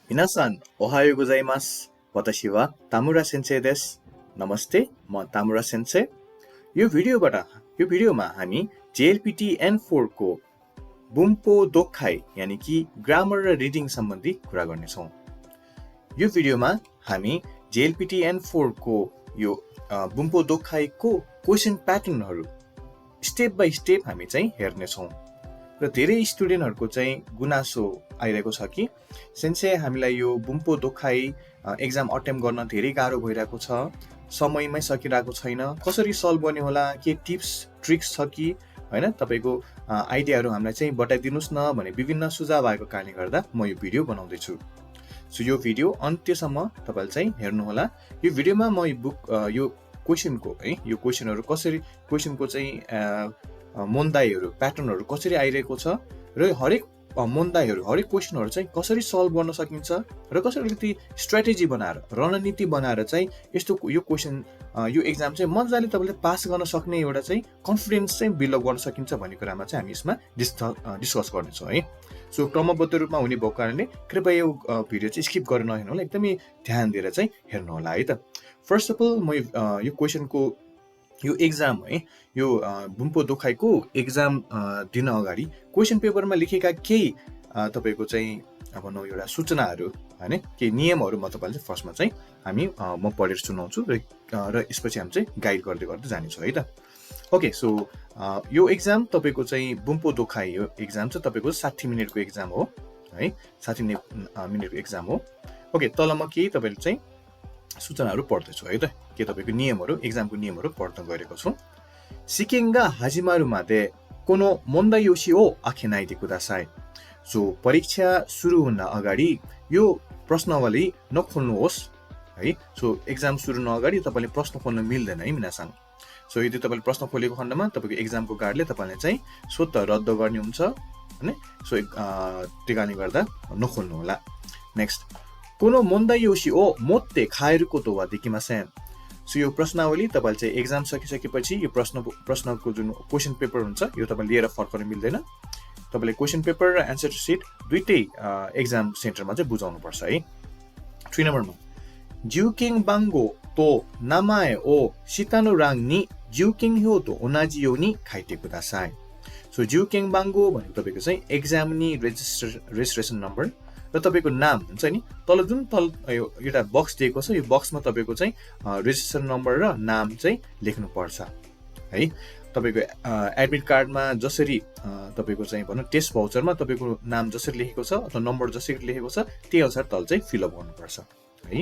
皆さん、おはようございます。私は田村先生です。नमस्ते, म तामुरा सेन्से। यो भिडियोमा हामी JLPT N4 को बुम्पो दोक्खाइ यानि कि ग्रामर र रिडिङ सम्बन्धी कुरा गर्नेछौँ। यो भिडियोमा हामी JLPT N4 को यो बुम्पो दोक्खाइ को क्वेशन प्याटर्नहरु स्टेप बाइ स्टेप हामी चाहिँ हेर्नेछौँ। र धेरै स्टुडेन्टहरुको चाहिँ गुनासो आइरहेको छ कि सेन्से हामीलाई यो बुम्पो दोक्खाइ एक्जाम अटेम्प्ट गर्न धेरै गाह्रो भइरहेको छ, समयमै सकिरहेको छैन, कसरी सल्भ गर्ने होला, के टिप्स ट्रिक्स छ कि हैन, तपाईको आइडियाहरु हामीलाई चाहिँ बताइदिनुस् न भने विभिन्न सुझाव आएको कारणले गर्दा म यो भिडियो बनाउँदै छु। सो यो भिडियो अन्त्यसम्म तपाईले चाहिँ हेर्नु होला। यो भिडियोमा म यो क्वेशनको है यो क्वेशनहरु कसरी क्वेशनको चाहिँ मोन्दाइहरु प्याटर्नहरु कसरी आइरहेको छ र हरेक मोन्दाइहरु हरेक क्वेशनहरु चाहिँ कसरी सल्भ गर्न सकिन्छ र कसरी अलिकति स्ट्र्याटेजी बनाएर रणनीति बनाएर चाहिँ यस्तो यो क्वेशन यो एक्जाम चाहिँ मजाले तपाईले पास गर्न सक्ने एउटा चाहिँ कन्फिडेन्स चाहिँ बिल्ड गर्न सकिन्छ भन्ने कुरामा चाहिँ हामी यसमा डिस्कस गर्नेछौँ है। सो क्रमबद्ध रूपमा हुने भएको कारणले कृपया यो भिडियो चाहिँ स्किप गर्न नहेर्नु होला, एकदमै ध्यान दिएर चाहिँ हेर्नु होला है त। फर्स्ट अफ अल म यो क्वेशनको यो एक्जाम है यो बुम्पो दोक्खाइको एक्जाम दिन अगाडि क्वेशन पेपरमा लेखेका केही तपाईको चाहिँ भनौँ एउटा सूचनाहरू हैन केही नियमहरू म तपाईलाई चाहिँ फर्स्टमा चाहिँ हामी म पढेर सुनाउँछु र यसपछि हामी चाहिँ गाइड गर्दै गर्दै जानेछौँ है त। ओके, सो यो एक्जाम तपाईको चाहिँ बुम्पो दोक्खाइ यो एक्जाम चाहिँ तपाईको 60 मिनेटको एक्जाम हो है, 60 मिनेटको एक्जाम हो। ओके, तल म केही तपाईले चाहिँ सूचनाहरू पढ्दैछु है त, के तपाईको नियमहरू एक्जामको नियमहरू पढ्न गएको छु। सिकेङ्गा हाजिमारु मादे कोनो मोन्दाइ योशी ओ आखेनाइदे कुदासाई। सो परीक्षा सुरु हुन अगाडि यो प्रश्नावली नखोल्नुहोस् है। सो एक्जाम सुरु हुन अगाडि तपाईले प्रश्न खोल्न मिल्दैन है मिनासान। सो यदि तपाईले प्रश्न खोलेको खण्डमा तपाईको एक्जामको गार्डले तपाईलाई चाहिँ स्वतः रद्द गर्ने हुन्छ हैन। सो त्यो कारणले गर्दा नखोल्नु होला। नेक्स्ट, कोनो मोन्दाइ योशी ओ मोत्ते खाएर कोतो वा देकिमासेन। सो यो प्रश्नावली तपाईले चाहिँ एक्जाम सकिसकेपछि यो प्रश्नको जुन क्वेशन पेपर हुन्छ यो तपाईले लिएर फर्कन मिल्दैन। तपाईले क्वेशन पेपर र एन्सर सिट दुईटै एक्जाम सेन्टरमा चाहिँ बुझाउनु पर्छ है। 3 नम्बरमा ज्युकिङ बाङ्गो तो नामाए ओ सितानो राङ नि ज्युकिङ ह्यो तो ओनाजी यो नि खाइते कुदासाई। सो ज्युकिङ बाङ्गो भनेको तपाईको चाहिँ एक्जाम नि रेजिस्ट्रेसन नम्बर र तपाईको नाम हुन्छ नि, तल जुन एउटा बक्स दिएको छ यो बक्समा तपाईको चाहिँ रेजिस्ट्रेसन नम्बर र नाम चाहिँ लेख्नु पर्छ है। तपाईको एडमिट कार्डमा जसरी तपाईको चाहिँ भनौँ टेस्ट भाउचरमा तपाईको नाम जसरी लेखेको छ अथवा नम्बर जसरी लेखेको छ त्यही अनुसार तल चाहिँ फिलअप गर्नुपर्छ है।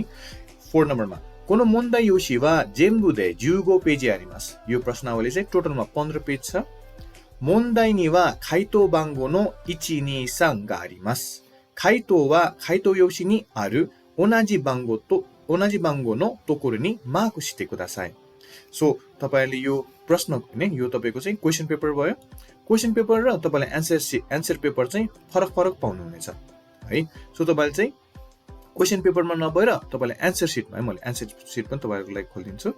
4 नम्बरमा कोनो मोन्दाइ योशी वा जेम्बुदे ज्युगो पेजी आरिमास। यो प्रश्नावली चाहिँ टोटलमा 15 पेज छ। मोन्दाइ नि वा खाइतो बाङ्गो नो इची नि साङ गा आरिमास। खाइतो वा खाइतो योशी नि आरु ओनाजी बाङ्गो नो तोकोरो नि माको सिते कुदासाई। सो तपाईले यो प्रश्न हैन यो तपाईको चाहिँ क्वेशन पेपर भयो। क्वेशन पेपर र तपाईले एन्सर पेपर चाहिँ फरक पाउनुहुनेछ है। सो तपाईले चाहिँ क्वेशन पेपरमा नभएर तपाईले एन्सर सिटमा है, मैले एन्सर सिट पनि तपाईहरुको लागि खोलिदिन्छु।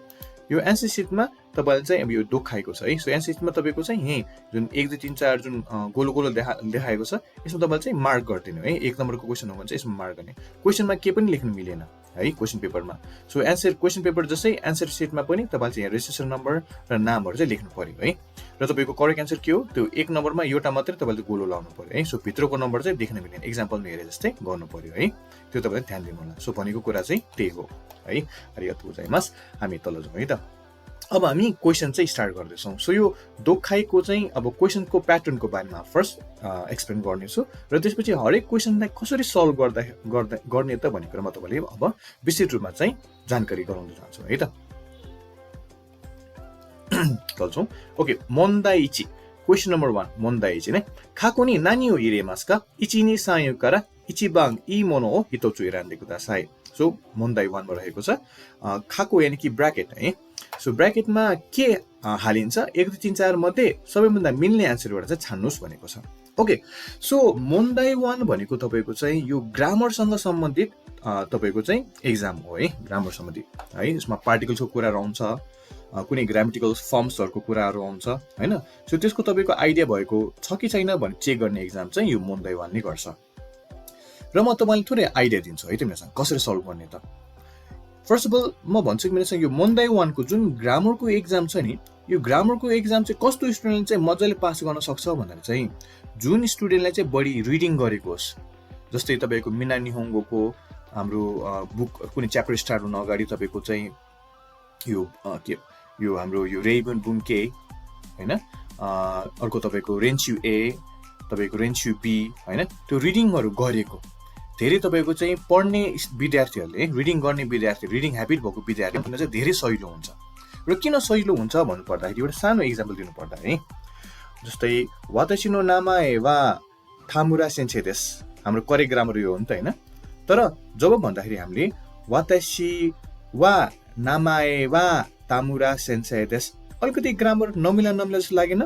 यो एन्सर सिटमा तपाईले चाहिँ अब यो दोक्खाइको छ है। सो एन्सर सिटमा तपाईको चाहिँ यही जुन 1 2 3 4 जुन गोलो देखाएको छ यसमा तपाईले चाहिँ मार्क गर्दिनु है। 1 नम्बरको क्वेशन हो भने चाहिँ यसमा मार्क गर्ने। क्वेशनमा के पनि लेख्नु मिलेन है क्वेशन पेपरमा। सो क्वेशन पेपर जस्तै एन्सर सिटमा पनि तपाईले चाहिँ रेजिस्ट्रेसन नम्बर र नामहरु चाहिँ लेख्नु पर्यो है। र तपाईको करेक्ट एन्सर के हो त्यो 1 नम्बरमा एउटा मात्रै तपाईले गोलो लाउनु पर्यो है। सो भित्रको नम्बर चाहिँ देख्न मिलेन, एक्जाम्पलमा हेरे जस्तै गर्नु पर्यो है। त्यो तपाईले ध्यान दिनु होला। सो भनेको कुरा चाहिँ त्यही हो है। आरिगातो गोजाइमास। हामी तल जाउँ है त। अब हामी क्वेशन चाहिँ स्टार्ट गर्दैछौँ। सो यो दोक्खाइको चाहिँ अब क्वेशनको प्याटर्नको बारेमा फर्स्ट एक्सप्लेन गर्नेछु र त्यसपछि हरेक क्वेशनलाई कसरी सल्भ गर्ने त भन्ने कुरामा तपाईले अब विस्तृत रूपमा चाहिँ जानकारी गराउँदै जान्छु है त। चल्छौँ। ओके, मोन्दाइ इची क्वेशन नम्बर 1 मोन्दाइ इची ने खाको नि नानी हो इरेमास का इची नि सायो करा इची बाङ इ मोनो हो हितोचु इरान्डे कुदासाई। सो मोन्दाइ 1 मा रहेको छ खाको यानि कि ब्र्याकेट है। सो ब्र्याकेटमा के हालिन्छ 1 2 3 4 मध्ये सबैभन्दा मिल्ने एन्सरबाट चाहिँ छान्नुस् भनेको छ। ओके, सो मोन्दाइ 1 भनेको तपाईको चाहिँ यो ग्रामरसँग सम्बन्धित तपाईको चाहिँ एक्जाम हो है। ग्रामर सम्बन्धित है, यसमा पार्टिकल्सको कुराहरु आउँछ, कुनै ग्रामेटिकल फर्म्सहरुको कुराहरु आउँछ हैन। सो त्यसको तपाईको आइडिया भएको छ कि छैन भन्ने चेक गर्ने एक्जाम चाहिँ यो मोन्दाइ 1 नै गर्छ। र म तपाईँलाई थोरै आइडिया दिन्छु है तिमीहरूसँग कसरी सल्भ गर्ने त। फर्स्ट अफ अल म भन्छु कि मेरो यो मोन्दाई 1 को जुन ग्रामरको एक्जाम छ नि, यो ग्रामरको एक्जाम चाहिँ कस्तो स्टुडेन्टले चाहिँ मजाले पास गर्न सक्छ भन्दा चाहिँ जुन स्टुडेन्टलाई चाहिँ बढी रिडिङ गरेको होस्। जस्तै तपाईँको मिना निहोङ्गोको हाम्रो बुक कुनै च्याप्टर स्टार्ट हुन अगाडि तपाईँको चाहिँ यो हाम्रो यो रेबन बुमके होइन, अर्को तपाईँको रेन्च्यु ए, तपाईँको रेन्च्यु बी होइन, त्यो रिडिङहरू गरेको धेरै तपाईँको चाहिँ पढ्ने विद्यार्थीहरूले, रिडिङ गर्ने विद्यार्थी, रिडिङ ह्याबिट भएको विद्यार्थीहरूलाई चाहिँ धेरै सजिलो हुन्छ। र किन सजिलो हुन्छ भन्नुपर्दाखेरि एउटा सानो इक्जाम्पल दिनुपर्दा है, जस्तै वातासी नो नामाए वा थामुरा सेन्सेई देसु, हाम्रो करेक्ट ग्रामर यो हो नि त होइन। तर जब भन्दाखेरि हामीले वातासी वा नामाए वा तामुरा सेन्सेई देसु, अलिकति ग्रामर नमिला जस्तो लागेन,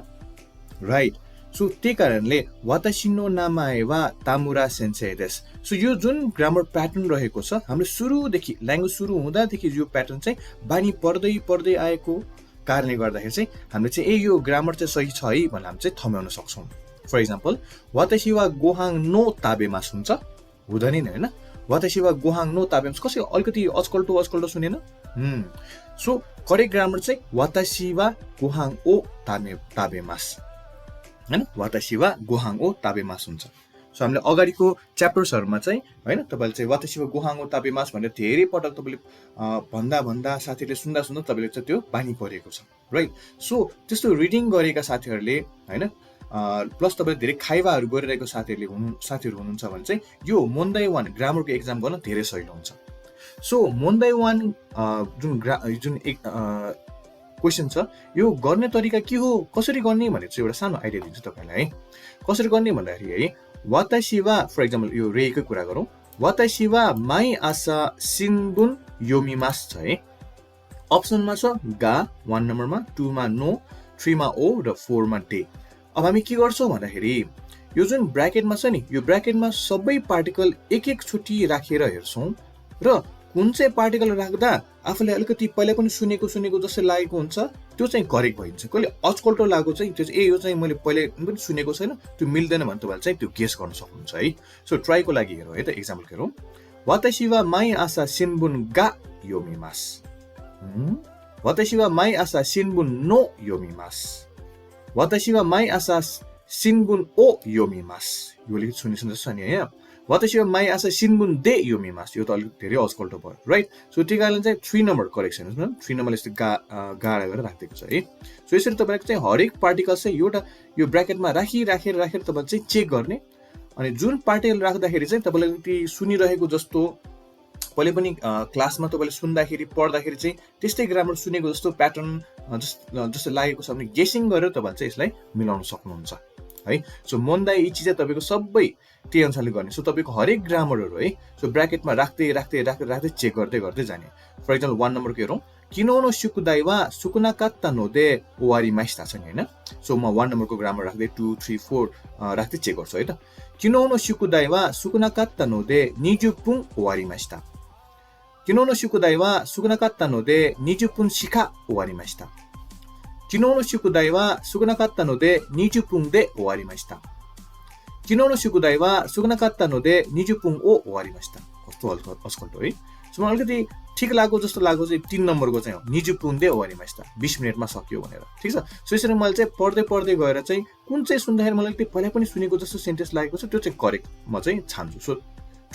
राइट। सो त्यही कारणले वातासी नो नामाए वा तामुरा सेन्सेई देसु, सो यो जुन ग्रामर प्याटर्न रहेको छ हाम्रो सुरुदेखि, ल्याङ्ग्वेज सुरु हुँदादेखि यो प्याटर्न चाहिँ बानी पर्दै आएको कारणले गर्दाखेरि चाहिँ हामीले चाहिँ यो ग्रामर चाहिँ सही छ है भनेर हामी चाहिँ थम्याउन सक्छौँ। फर इक्जाम्पल वातासी वा गोहाङ नो ताबेमास हुन्छ, हुँदैन नि होइन। वातासी वा गोहाङ नो ताबेमास कसै अलिकति अचकल्टो सुनेन। सो करेक्ट ग्रामर चाहिँ वातासी वा गोहाङ ओ ताबेमास होइन, वातासी वा गोहाङ ओ ताबेमास हुन्छ। सो हामीले अगाडिको च्याप्टर्सहरूमा चाहिँ होइन तपाईँले चाहिँ वातासी वा गोहाङ ओ ताबेमास भनेर धेरै पटक तपाईँले भन्दा साथीहरूले सुन्दा तपाईँले चाहिँ त्यो बानी परेको छ, राइट। सो त्यस्तो रिडिङ गरेका साथीहरूले होइन, प्लस तपाईँले धेरै खाइवाहरू गरिरहेको साथीहरू हुनुहुन्छ भने चाहिँ यो मोन्दाई 1 ग्रामरको एक्जाम गर्न धेरै सजिलो हुन्छ। सो मोन्दाई 1 जुन क्वेसन छ यो गर्ने तरिका के हो, कसरी गर्ने भनेर चाहिँ एउटा सानो आइडिया दिन्छु तपाईँलाई है। कसरी गर्ने भन्दाखेरि है, वातासी वा फर इक्जाम्पल यो रेकै कुरा गरौँ, वातासी वा माई आशा सिनबुन योमिमास छ है। अप्सनमा छ गा 1 नम्बरमा, 2 मा नो, 3 मा ओ र 4 मा डे। अब हामी के गर्छौँ भन्दाखेरि यो जुन ब्राकेटमा छ नि, यो ब्राकेटमा सबै पार्टिकल एक चोटि राखेर हेर्छौँ र कुन चाहिँ पार्टिकल राख्दा आफूले अलिकति पहिला पनि सुनेको जस्तो लागेको हुन्छ त्यो चाहिँ करेक्ट भइन्छ। कहिले अचकल्टो लागेको चाहिँ त्यो चाहिँ यो चाहिँ मैले पहिले पनि सुनेको छैन, त्यो मिल्दैन भने तपाईँले चाहिँ त्यो गेस गर्न सक्नुहुन्छ है। सो ट्राईको लागि हेरौँ है त, एक्जाम्पल हेरौँ। वातासी वा माई आशा सिनबुन गा योमिमास, वातासी वा माई आशा सिनबुन नो योमिमास, वातासी वा माई आशा सिनबुन ओ योमिमास। यो अलिकति सुनिन्छ छ नि होइन। वातासी वा माई आशा सिनबुन दे योमिमास, यो त अलिक धेरै अचकल्टो भयो, राइट। सो त्यही कारणले चाहिँ 3 नम्बर करेक्सन, 3 नम्बरले यस्तो गाडा गरेर राखिदिएको छ है। सो यसरी तपाईँको चाहिँ हरेक पार्टिकल चाहिँ एउटा यो ब्राकेटमा राखेर तपाईँले चाहिँ चेक गर्ने। अनि जुन पार्टिकल राख्दाखेरि चाहिँ तपाईँले सुनिरहेको जस्तो पहिले पनि क्लासमा तपाईँले सुन्दाखेरि पढ्दाखेरि चाहिँ त्यस्तै ग्रामर सुनेको जस्तो प्याटर्न जस्तो लागेको छ भने गेसिङ गरेर तपाईँले चाहिँ यसलाई मिलाउन सक्नुहुन्छ है। सो मोन्दाई इची चाहिँ तपाईँको सबै त्यही अनुसारले गर्ने। सो तपाईँको हरेक ग्रामरहरू है, सो ब्राकेटमा राख्दै चेक गर्दै जाने। फर इक्जाम्पल 1 नम्बरको हेरौँ, किनोनो सुकुदाई वा सुकुनाकात्ता नोदे ओवारी माइस्ता छ नि होइन। सो म 1 नम्बरको ग्रामर राख्दै 2, 3, 4 राख्दै चेक गर्छु है त। किनोनो सुकुदाई वा सुकुनाकात्ता नोदे निजुपुङ ओवारी माइस्ता, किनोनो सुकुदाई वा सुकुनाकात्ता नोदे निजुपुङ शिखा ओवारी माइस्ता, किनोनो सुकुदाई वा सुकुनाकात्ता नोदे निजुपुङ दे ओवारी माइस्ता, किनोनो सुकुदाई वा सुकुनाकात्ता नोदे निजुपुङ ओ ओवारी माइस्ता। कस्तो अचकल्टो है। सो मलाई अलिकति ठिक लाग्यो जस्तो लाग्यो चाहिँ 3 नम्बरको चाहिँ हो, निजुपुङ दे ओवारी माइस्ता, 20 मिनटमा सक्यो भनेर, ठिक छ। सो यसरी मैले चाहिँ पढ्दै गएर चाहिँ कुन चाहिँ सुन्दाखेरि मलाई अलिकति पहिला पनि सुनेको जस्तो सेन्टेन्स लागेको छ त्यो चाहिँ करेक्ट म चाहिँ छान्छु। सो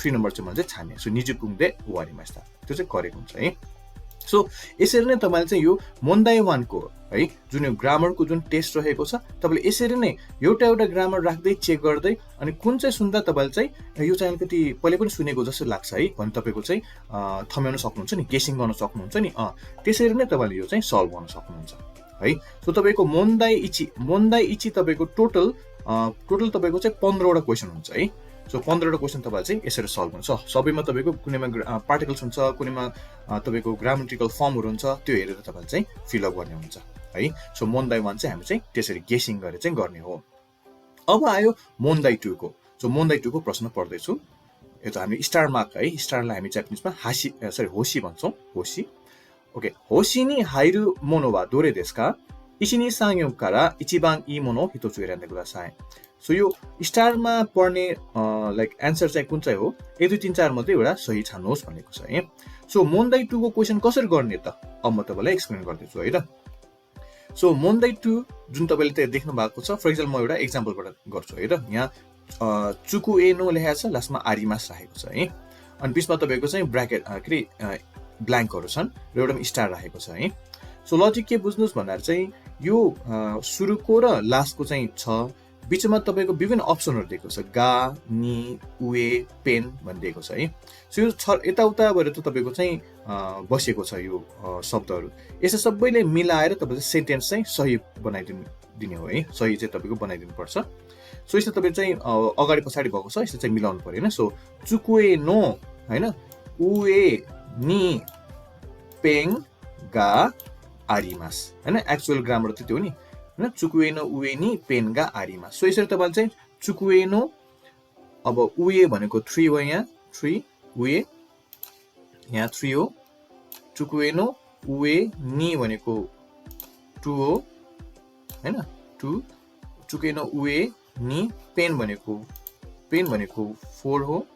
3 नम्बर चाहिँ मैले चाहिँ छाने। सो निजुपुङ दे ओवारी माइस्ता त्यो चाहिँ करेक्ट हुन्छ है। सो यसरी नै तपाईँले चाहिँ यो मोन्दाई 1 को है जुन यो ग्रामरको जुन टेस्ट रहेको छ तपाईँले यसरी नै एउटा ग्रामर राख्दै चेक गर्दै अनि कुन चाहिँ सुन्दा तपाईँले चाहिँ यो चाहिँ अलिकति पहिले पनि सुनेको जस्तो लाग्छ है भने तपाईँको चाहिँ थम्याउन सक्नुहुन्छ नि, गेसिङ गर्न सक्नुहुन्छ नि। त्यसरी नै तपाईँले यो चाहिँ सल्भ गर्न सक्नुहुन्छ है। सो तपाईँको मोन्दाई इची तपाईँको टोटल तपाईँको चाहिँ 15वटा क्वेसन हुन्छ है। सो 15वटा क्वेसन तपाईँ चाहिँ यसरी सल्भ हुन्छ। सबैमा तपाईँको कुनैमा पार्टिकल्स हुन्छ, कुनैमा तपाईँको ग्रामेटिकल फर्महरू हुन्छ, त्यो हेरेर तपाईँले चाहिँ फिलअप गर्ने हुन्छ है। सो मोन्दाई 1 चाहिँ हामी चाहिँ त्यसरी गेसिङ गरेर चाहिँ गर्ने हो। अब आयो मोन्दाई 2 को। सो मोन्दाई 2 को प्रश्न पढ्दैछु। यो त हामी स्टार मार्क है, स्टारलाई हामी जापानिजमा होशी भन्छौँ, होशी। ओके, होशी नि हाइरु मोनो वा दोरे देसु का? इसी नि 3、4から一番いいものを一つ選んでください。सो यो स्टारमा पर्ने लाइक एन्सर चाहिँ कुन चाहिँ हो 1 2 3 4 मध्ये एउटा सही छान्नुहोस् भनेको छ है। सो मोन्दाई 2 को क्वेसन कसरी गर्ने त अब म तपाईलाई एक्सप्लेन गर्दैछु है त। सो मोन्दाई 2 जुन तपाईले त्यहाँ देख्नु भएको छ, फर एक्जाम्पल म एउटा एक्जाम्पलबाट गर्छु है त। यहाँ चुकु ए नो लेखेको छ, लास्टमा आरिमास राखेको छ है, अनि बिचमा तपाईको चाहिँ ब्र्याकेट के ब्ल्याङ्कहरू छन् र एउटा स्टार राखेको छ है। सो लजिक के बुझ्नुस् भन्दाखेरि चाहिँ यो सुरुको र लास्टको चाहिँ छ, बिचमा तपाईको विभिन्न अप्सनहरू दिएको छ, गा नि उए पेन भनिदिएको छ है। सो यो यताउता भएर त तपाईको चाहिँ बसेको छ यो शब्दहरू, यसो सबैले मिलाएर तपाईले सेन्टेन्स चाहिँ सही बनाइदिने हो है, सही चाहिँ तपाईको बनाइदिनु पर्छ। सो यसो तपाईले चाहिँ अगाडि पछाडि भएको छ यसो चाहिँ मिलाउनु पर्यो हैन। सो चुकुए नो हैन, उए नि पेन गा आरिमास हैन, एक्चुअल ग्रामर त त्यो नि हैन, चुकुए नो उए नि पेन गा आरिमास। सो यसरी तपाईले चाहिँ चुकुए नो, अब उए भनेको 3 हो, यहाँ 3 उए, यहाँ 3 हो, चुकुए नो उए नि भनेको 2 हो हैन 2, चुकुए नो उए नि पेन भनेको 4 हो,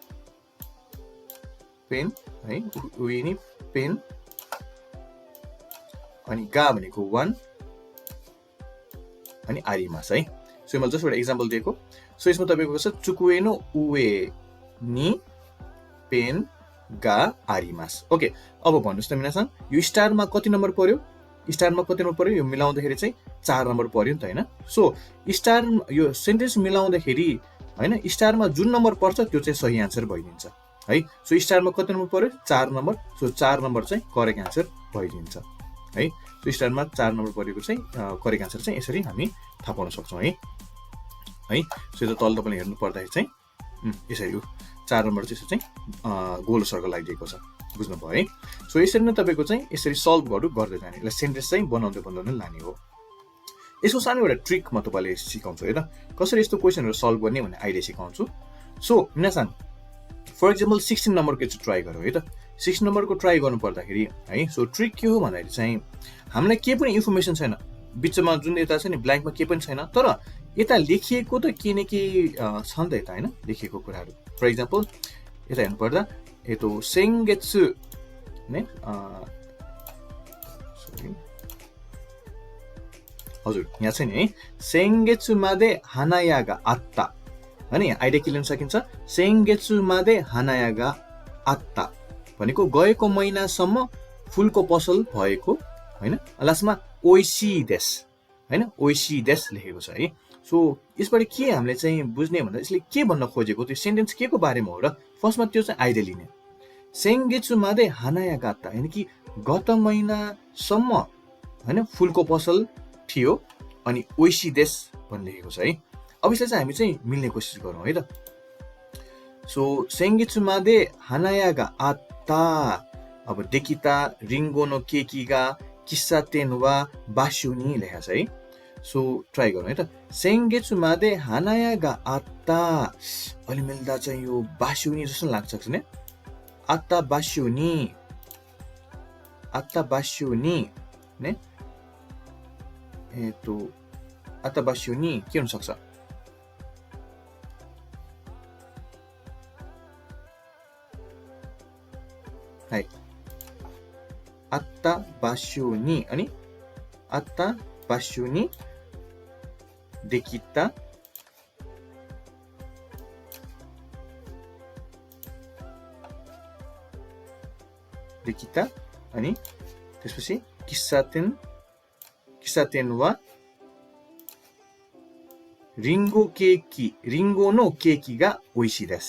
पेन है, उए नि पेन, अनि गा भनेको 1 अनि आरिमास है। सो मैले जस्ट एउटा एक्जाम्पल दिएको। सो यसमा तपाईको छ चुकुए नो उए नि पेन गा आरिमास। ओके, अब भन्नुस् त मिनासान यो स्टारमा कति नम्बर पर्यो, स्टारमा कति नम्बर पर्यो, यो मिलाउँदाखेरि चाहिँ 4 नम्बर पर्यो नि त हैन। सो स्टार यो सेन्टेन्स मिलाउँदाखेरि हैन स्टारमा जुन नम्बर पर्छ त्यो चाहिँ सही एन्सर भइदिन्छ है। सो स्टारमा कति नम्बर पर्यो, 4 नम्बर। सो 4 नम्बर चाहिँ करेक्ट एन्सर भइदिन्छ है। सो स्टारमा 4 नम्बर परेको चाहिँ करेक्ट एन्सर चाहिँ यसरी हामी थाहा पाउन सक्छौँ है। सो यो तल तपाईले हेर्नु पर्दाखेरि चाहिँ यसरी हो, 4 नम्बर चाहिँ यसो चाहिँ गोल सर्कल लगाइदिएको छ, बुझ्नुभयो है। सो यसरी नै तपाईको चाहिँ यसरी सल्भ गर्दै जाने, यसलाई सेन्टेन्स चाहिँ बनाउँदै लाने हो। यसको सानो एउटा ट्रिक म तपाईलाई सिकाउँछु है त, कसरी यस्तो क्वेसनहरु सल्भ गर्ने भन्ने आइडिया सिकाउँछु। सो मिनासान फर एक्जाम्पल 16 नम्बरको चाहिँ ट्राई गरौँ है त। 16 नम्बरको ट्राई गर्नु पर्दाखेरि है, सो ट्रिक के हो भन्दाखेरि चाहिँ हामीलाई केही पनि इन्फर्मेसन छैन, बिचमा जुन यता छ नि ब्ल्याङ्कमा केही पनि छैन, तर यता लेखिएको त के न के छ नि त यता हैन, लेखिएको कुराहरू। फर एक्जाम्पल यता हेर्नु पर्दा यतो सेंगेत्सु ने सरी हजुर यहाँ छ नि है, सेंगेत्सु मादे हानायागा आत्ता हैन, आइडिया के लिन सकिन्छ, सेंगेत्सु मादे हानायागा आत्ता भनेको गएको महिनासम्म फुलको पसल भएको हैन, लास्टमा ओइसी देश हैन, ओइसी देश लेखेको छ है। सो यसबाट के हामीले चाहिँ बुझ्ने भन्दा यसले के भन्न खोजेको, त्यो सेन्टेन्स के को बारेमा हो र फर्स्टमा त्यो चाहिँ आइडिया लिने। सेंगेत्सु मादे हानायागा आत्ता यानी कि गत महिनासम्म हैन फुलको पसल थियो अनि ओइसी देश भनिलेखेको छ है। अब यसलाई चाहिँ हामी चाहिँ मिल्ने कोसिस गरौँ है त। सो सेंगेत्सु मादे हानायागा आत्ता, अब देखिता रिंगो नो केकीगा किस्सातेन वा बास्युनी लेखेको छ है। सो ट्राई गरौँ है त। सेंगेत्सु मादे हानायागा आत्ता, अलि मिल्दा चाहिँ यो बास्युनी जस्तो लाग्छ नि, आत्ता बास्युनी, आत्ता बास्युनी ने तो आत्ता बास्युनी के हुन सक्छ, है आत्ता बास्युनी अनि आत्ता बास्युनी देखिता देखिता अनि त्यसपछि किस्सातेन वा रिंगो नो केकी गा ओइसी देस।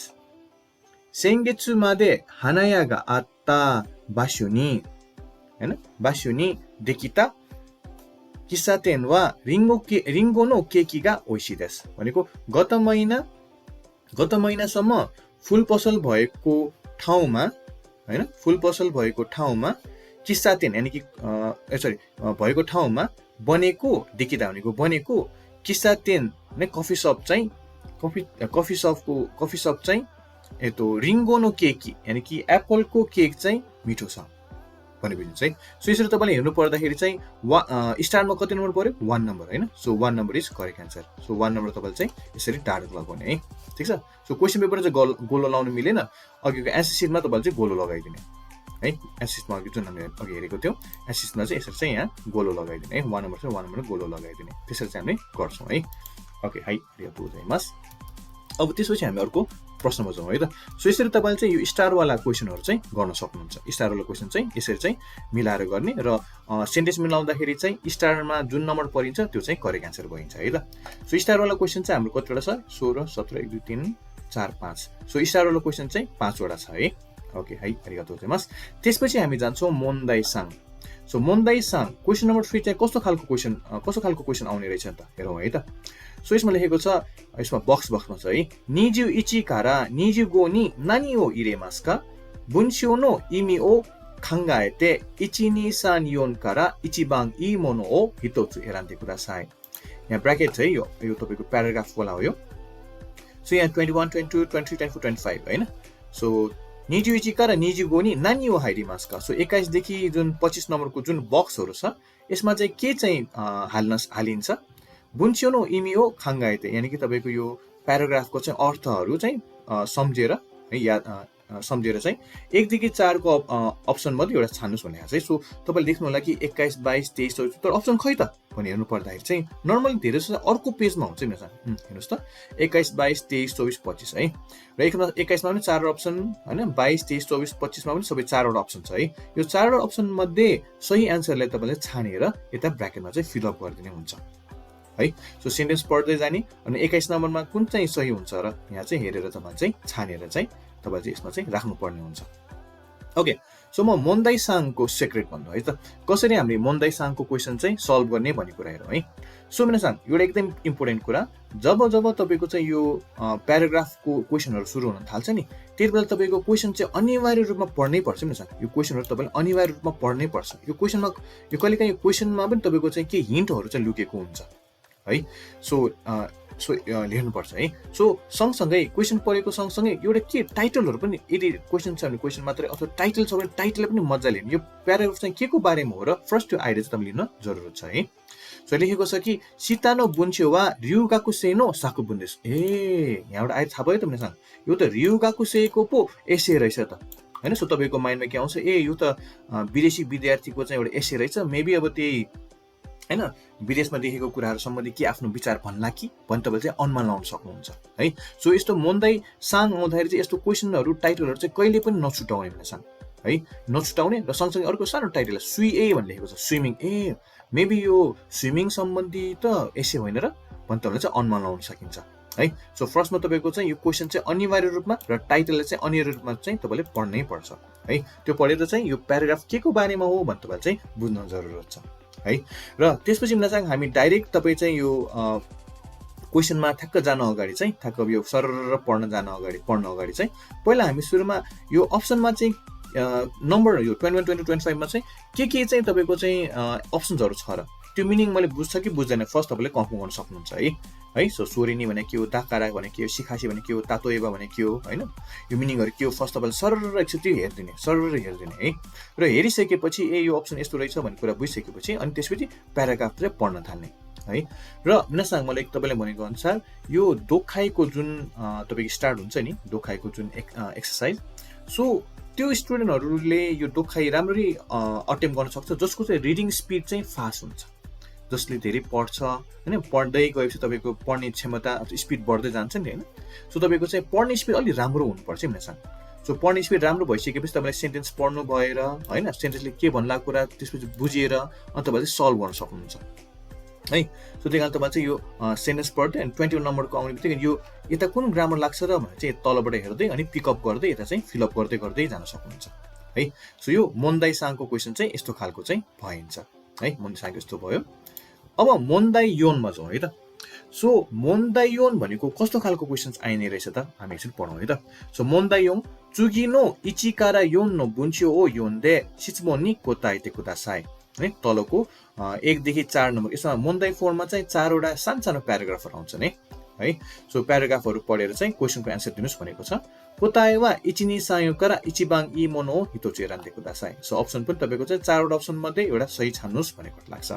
सेंगेत्सु मादे हानायागा आत्ता बास्युनी हैन, बास्युनी देखिता किस्सातेन वा रिंगो नो केकी गा ओइसी देस भनेको गत महिनासम्म फुल पसल भएको ठाउँमा हैन, फुल पसल भएको ठाउँमा किस्सातेन यानी कि सरी भएको ठाउँमा बनेको, देखिता भनेको बनेको, किस्सातेन ने कफी शप चाहिँ कफी शप चाहिँ यतो रिंगो नो केकी यानी कि एप्पलको केक चाहिँ मिठो छ भन्ने बुझिन्छ है। सो यसरी तपाईँले हेर्नु पर्दाखेरि चाहिँ स्टारमा कति नम्बर पर्यो 1 नम्बर हैन। So 1 number is correct answer. So 1 number तपाईँले चाहिँ यसरी डार्क लगाउने है, ठीक छ। सो क्वेसन पेपर चाहिँ गोलो लाउनु मिलेन, अघिको एन्सर सिटमा तपाईँले चाहिँ गोलो लगाइदिने है। एन्सर सिटमा अघि जुन हामीले अघि हेरेको थियौँ एन्सर सिटमा चाहिँ यसरी चाहिँ यहाँ गोलो लगाइदिने है। 1 नम्बर चाहिँ 1 नम्बर गोलो लगाइदिने, त्यसरी चाहिँ हामीले गर्छौँ है। ओके है, आरिगातो गोजाइमासु। अब त्यसपछि हामी अर्को प्रश्नमा जाउँ है त। सो यसरी तपाईँले चाहिँ यो स्टारवाला क्वेसनहरू चाहिँ गर्न सक्नुहुन्छ। स्टारवाला क्वेसन चाहिँ यसरी चाहिँ मिलाएर गर्ने र सेन्टेन्स मिलाउँदाखेरि चाहिँ स्टारमा जुन नम्बर परिन्छ त्यो चाहिँ करेक्ट एन्सर भइन्छ है त। सो स्टारवाला क्वेसन चाहिँ हाम्रो कतिवटा छ 16, 17, 1, 2, 3, 4, 5। सो स्टारवाला क्वेसन चाहिँ 5 वटा छ है। ओके है, आरिगातो गोजाइमासु। त्यसपछि हामी जान्छौँ मोन्दाइसाङ। सो मोन्दाइसाङ क्वेसन नम्बर 3 चाहिँ कस्तो खालको क्वेसन आउने रहेछ त हेरौँ है त। सो यसमा लेखेको छ, यसमा बक्समा छ है, निजु इची कारा निजु गो नि नानी ओ इरेमासु का बुन्स्यो नो इमी ओ खांगाएते इची नि सान योन कारा इचिबाङ इ मोनो ओ हितोत्सु एरान्ते कुदासाई। यहाँ ब्र्याकेट छ है, यो तपाईँको प्याराग्राफ वाला हो यो। सो यहाँ 21, 22, 23, 24, 25 हैन। सो निजु इची कारा निजु गो नि नानी ओ हाइरिमासु का। सो 21 देखि जुन 25 नम्बरको जुन बक्सहरू छ यसमा चाहिँ के चाहिँ हालिन्छ, बुन्स्यो नो इमी ओ खांगाएते, यानी कि तपाईँको यो प्याराग्राफको चाहिँ अर्थहरू चाहिँ सम्झेर है, सम्झेर चाहिँ 1 देखि 4 को अप्सन मध्ये एउटा छान्नुस् भनेको छ। सो तपाईँले देख्नु होला कि 21, 22, 23, 24 तर अप्सन खै त भने हेर्नु पर्दाखेरि चाहिँ नर्मली धेरै जस्तो अर्को पेजमा हुन्छ नि सर। हेर्नुहोस् त 21, 22, 23, 24, 25 है। र 21 मा पनि 4 अप्सन हैन, 22, 23, 24, 25 मा पनि सबै 4 वटा अप्सन छ है। यो 4 वटा अप्सन मध्ये सही एन्सरलाई तपाईँले छानेर यता ब्र्याकेटमा चाहिँ फिल अप गरिदिने हुन्छ है। सो सेन्टेन्स पढ्दै जाने अनि 21 नम्बरमा कुन चाहिँ सही हुन्छ र यहाँ चाहिँ हेरेर तपाईले चाहिँ छानेर चाहिँ तपाईले चाहिँ यसमा चाहिँ राख्नु पर्ने हुन्छ। ओके, सो म मोन्दाइसाङको सिक्रेट भन्नु है त, कसरी हामीले मोन्दाइसाङको क्वेसन चाहिँ सल्भ गर्ने भन्ने कुरा हेरौँ है। सो मिनासान एउटा एकदम इम्पोर्टेन्ट कुरा, जब तपाईको चाहिँ यो प्याराग्राफको क्वेसनहरू सुरु हुन थाल्छ नि त्यति बेला तपाईको क्वेसन चाहिँ अनिवार्य रूपमा पढ्नै पर्छ मिनासान। यो क्वेसनहरू तपाईले अनिवार्य रूपमा पढ्नै पर्छ। यो क्वेसनमा यो कहिलेकाहीँ यो क्वेसनमा पनि तपाईको चाहिँ के हिन्टहरू चाहिँ लुकेको हुन्छ है। सो लेख्नुपर्छ है। सो सँगसँगै क्वेसन पढेको सँगसँगै एउटा के टाइटलहरू पनि, यदि क्वेसन छ भने क्वेसन मात्रै अथवा टाइटल छ भने टाइटललाई पनि मजाले हेर्नु, यो प्याराग्राफ चाहिँ के को बारेमा हो र फर्स्ट त्यो आइडिया चाहिँ तपाईले लिन जरुरत छ है। सो लेखेको छ कि सितानो बुन्स्यो वा रियुगाकु सेनो साकु बुन्देस। यहाँबाट आएर थाहा भयो त भने यो त रियुगाकु सेको पो एसे रहेछ त हैन। सो तपाईको माइन्डमा के आउँछ, यो त विदेशी विद्यार्थीको चाहिँ एउटा एसे रहेछ, मेबी अब त्यही हैन विदेशमा देखेको कुराहरू सम्बन्धी के आफ्नो विचार भन्ला कि भनि तपाईले चाहिँ अनुमान लगाउन सक्नुहुन्छ है। सो यस्तो मोन्दाइसाङ आउँदाखेरि चाहिँ यस्तो क्वेसनहरू टाइटलहरू चाहिँ कहिले पनि नछुटाउने भनेछन् है, नछुटाउने। र सँगसँगै अर्को सानो टाइटल सुई भन्ने लेखेको छ, स्विमिङ। मेबी यो स्विमिङ सम्बन्धी त एसे होइन र भनि तपाईले चाहिँ अनुमान लगाउन सकिन्छ है। सो फर्स्टमा तपाईको चाहिँ यो क्वेसन चाहिँ अनिवार्य रूपमा र टाइटललाई चाहिँ अनिवार्य रूपमा चाहिँ तपाईले पढ्नै पर्छ है। त्यो पढेर चाहिँ यो प्याराग्राफ के को बारेमा हो भनि तपाईले चाहिँ बुझ्न जरुरत छ है। र त्यसपछि मिनासँग हामी डाइरेक्ट तपाईँ चाहिँ यो क्वेसनमा ठ्याक्क जान अगाडि चाहिँ ठ्याक्क यो सरर पढ्न अगाडि चाहिँ पहिला हामी सुरुमा यो अप्सनमा चाहिँ नम्बर यो 21, 22, 25 मा चाहिँ के चाहिँ तपाईको चाहिँ अप्सन्सहरू छ र त्यो मिनिङ मैले बुझ्छ कि बुझ्दैन फर्स्ट तपाईले कन्फर्म गर्न सक्नुहुन्छ है। सो सोरिनी भने के हो, दाकारा भने के हो, सिखासी भने के हो, तातोएबा भने के हो हैन, यो मिनिङहरू के हो फर्स्ट तपाईले सरर एकचोटि हेर्दिने है। र हेरिसकेपछि यो अप्सन यस्तो रहेछ भन्ने कुरा बुझिसकेपछि अनि त्यसपछि प्याराग्राफ चाहिँ पढ्न थाल्ने है। र मिनासँग मैले तपाईले भनेको अनुसार यो दोखाइको जुन तपाईको स्टार्ट हुन्छ नि, दोखाइको जुन एक्सरसाइज, सो त्यो स्टुडेन्टहरूले यो दोखाइ राम्ररी अटेम्प्ट गर्न सक्छ जसको चाहिँ रिडिङ स्पिड चाहिँ फास्ट हुन्छ, जसले धेरै पढ्छ हैन। पढ्दै गएपछि तपाईको पढ्ने क्षमता स्पिड बढ्दै जान्छ नि हैन। सो तपाईको चाहिँ पढ्ने स्पिड अलि राम्रो हुनुपर्छ मिनासँग। सो पढ्ने स्पिड राम्रो भइसकेपछि तपाईले सेन्टेन्स पढ्नु भएर हैन, सेन्टेन्सले के भन्ला कुरा त्यसपछि बुझेर अनि तपाईले सल्भ गर्न सक्नुहुन्छ है। सो त्यही कारण तपाईले चाहिँ यो सेन्टेन्स पढ्दै अनि 21 नम्बरको आउने बित्तिकै यो यता कुन ग्रामर लाग्छ र भने चाहिँ तलबाट हेर्दै अनि पिकअप गर्दै यता चाहिँ फिलअप गर्दै जान सक्नुहुन्छ है। सो यो मोन्दाइसाङको क्वेसन चाहिँ यस्तो खालको चाहिँ भइन्छ है। मोन्दाइसाङको यस्तो भयो। अब मोन्दाइयोनमा जाउँ है त। सो मोन्दाइयोन भनेको कस्तो खालको क्वेसन्स आइने रहेछ त हामी एकछिन पढौँ है त। सो मोन्दाइयोन चुगिनो इचिकारा योन नो बुन्स्यो ओ योनदे शिचुमोन नि कोताइते कुदासाई है। तलको 1 देखि 4 नम्बर यसमा मोन्दाइ 4 मा चाहिँ 4 वटा सानो प्याराग्राफहरू आउँछ नि है सो प्याराग्राफहरु पढेर चाहिँ क्वेशनको एन्सर दिनुस् भनेको छ कोताए वा इचिनी सायोकरा इचिबाङ इ मोनो हितोचेरान्दे कुदासाई सो अप्सन पनि तपाईको चाहिँ चारवटा अप्सन मध्ये एउटा सही छान्नुस् भनेको लाग्छ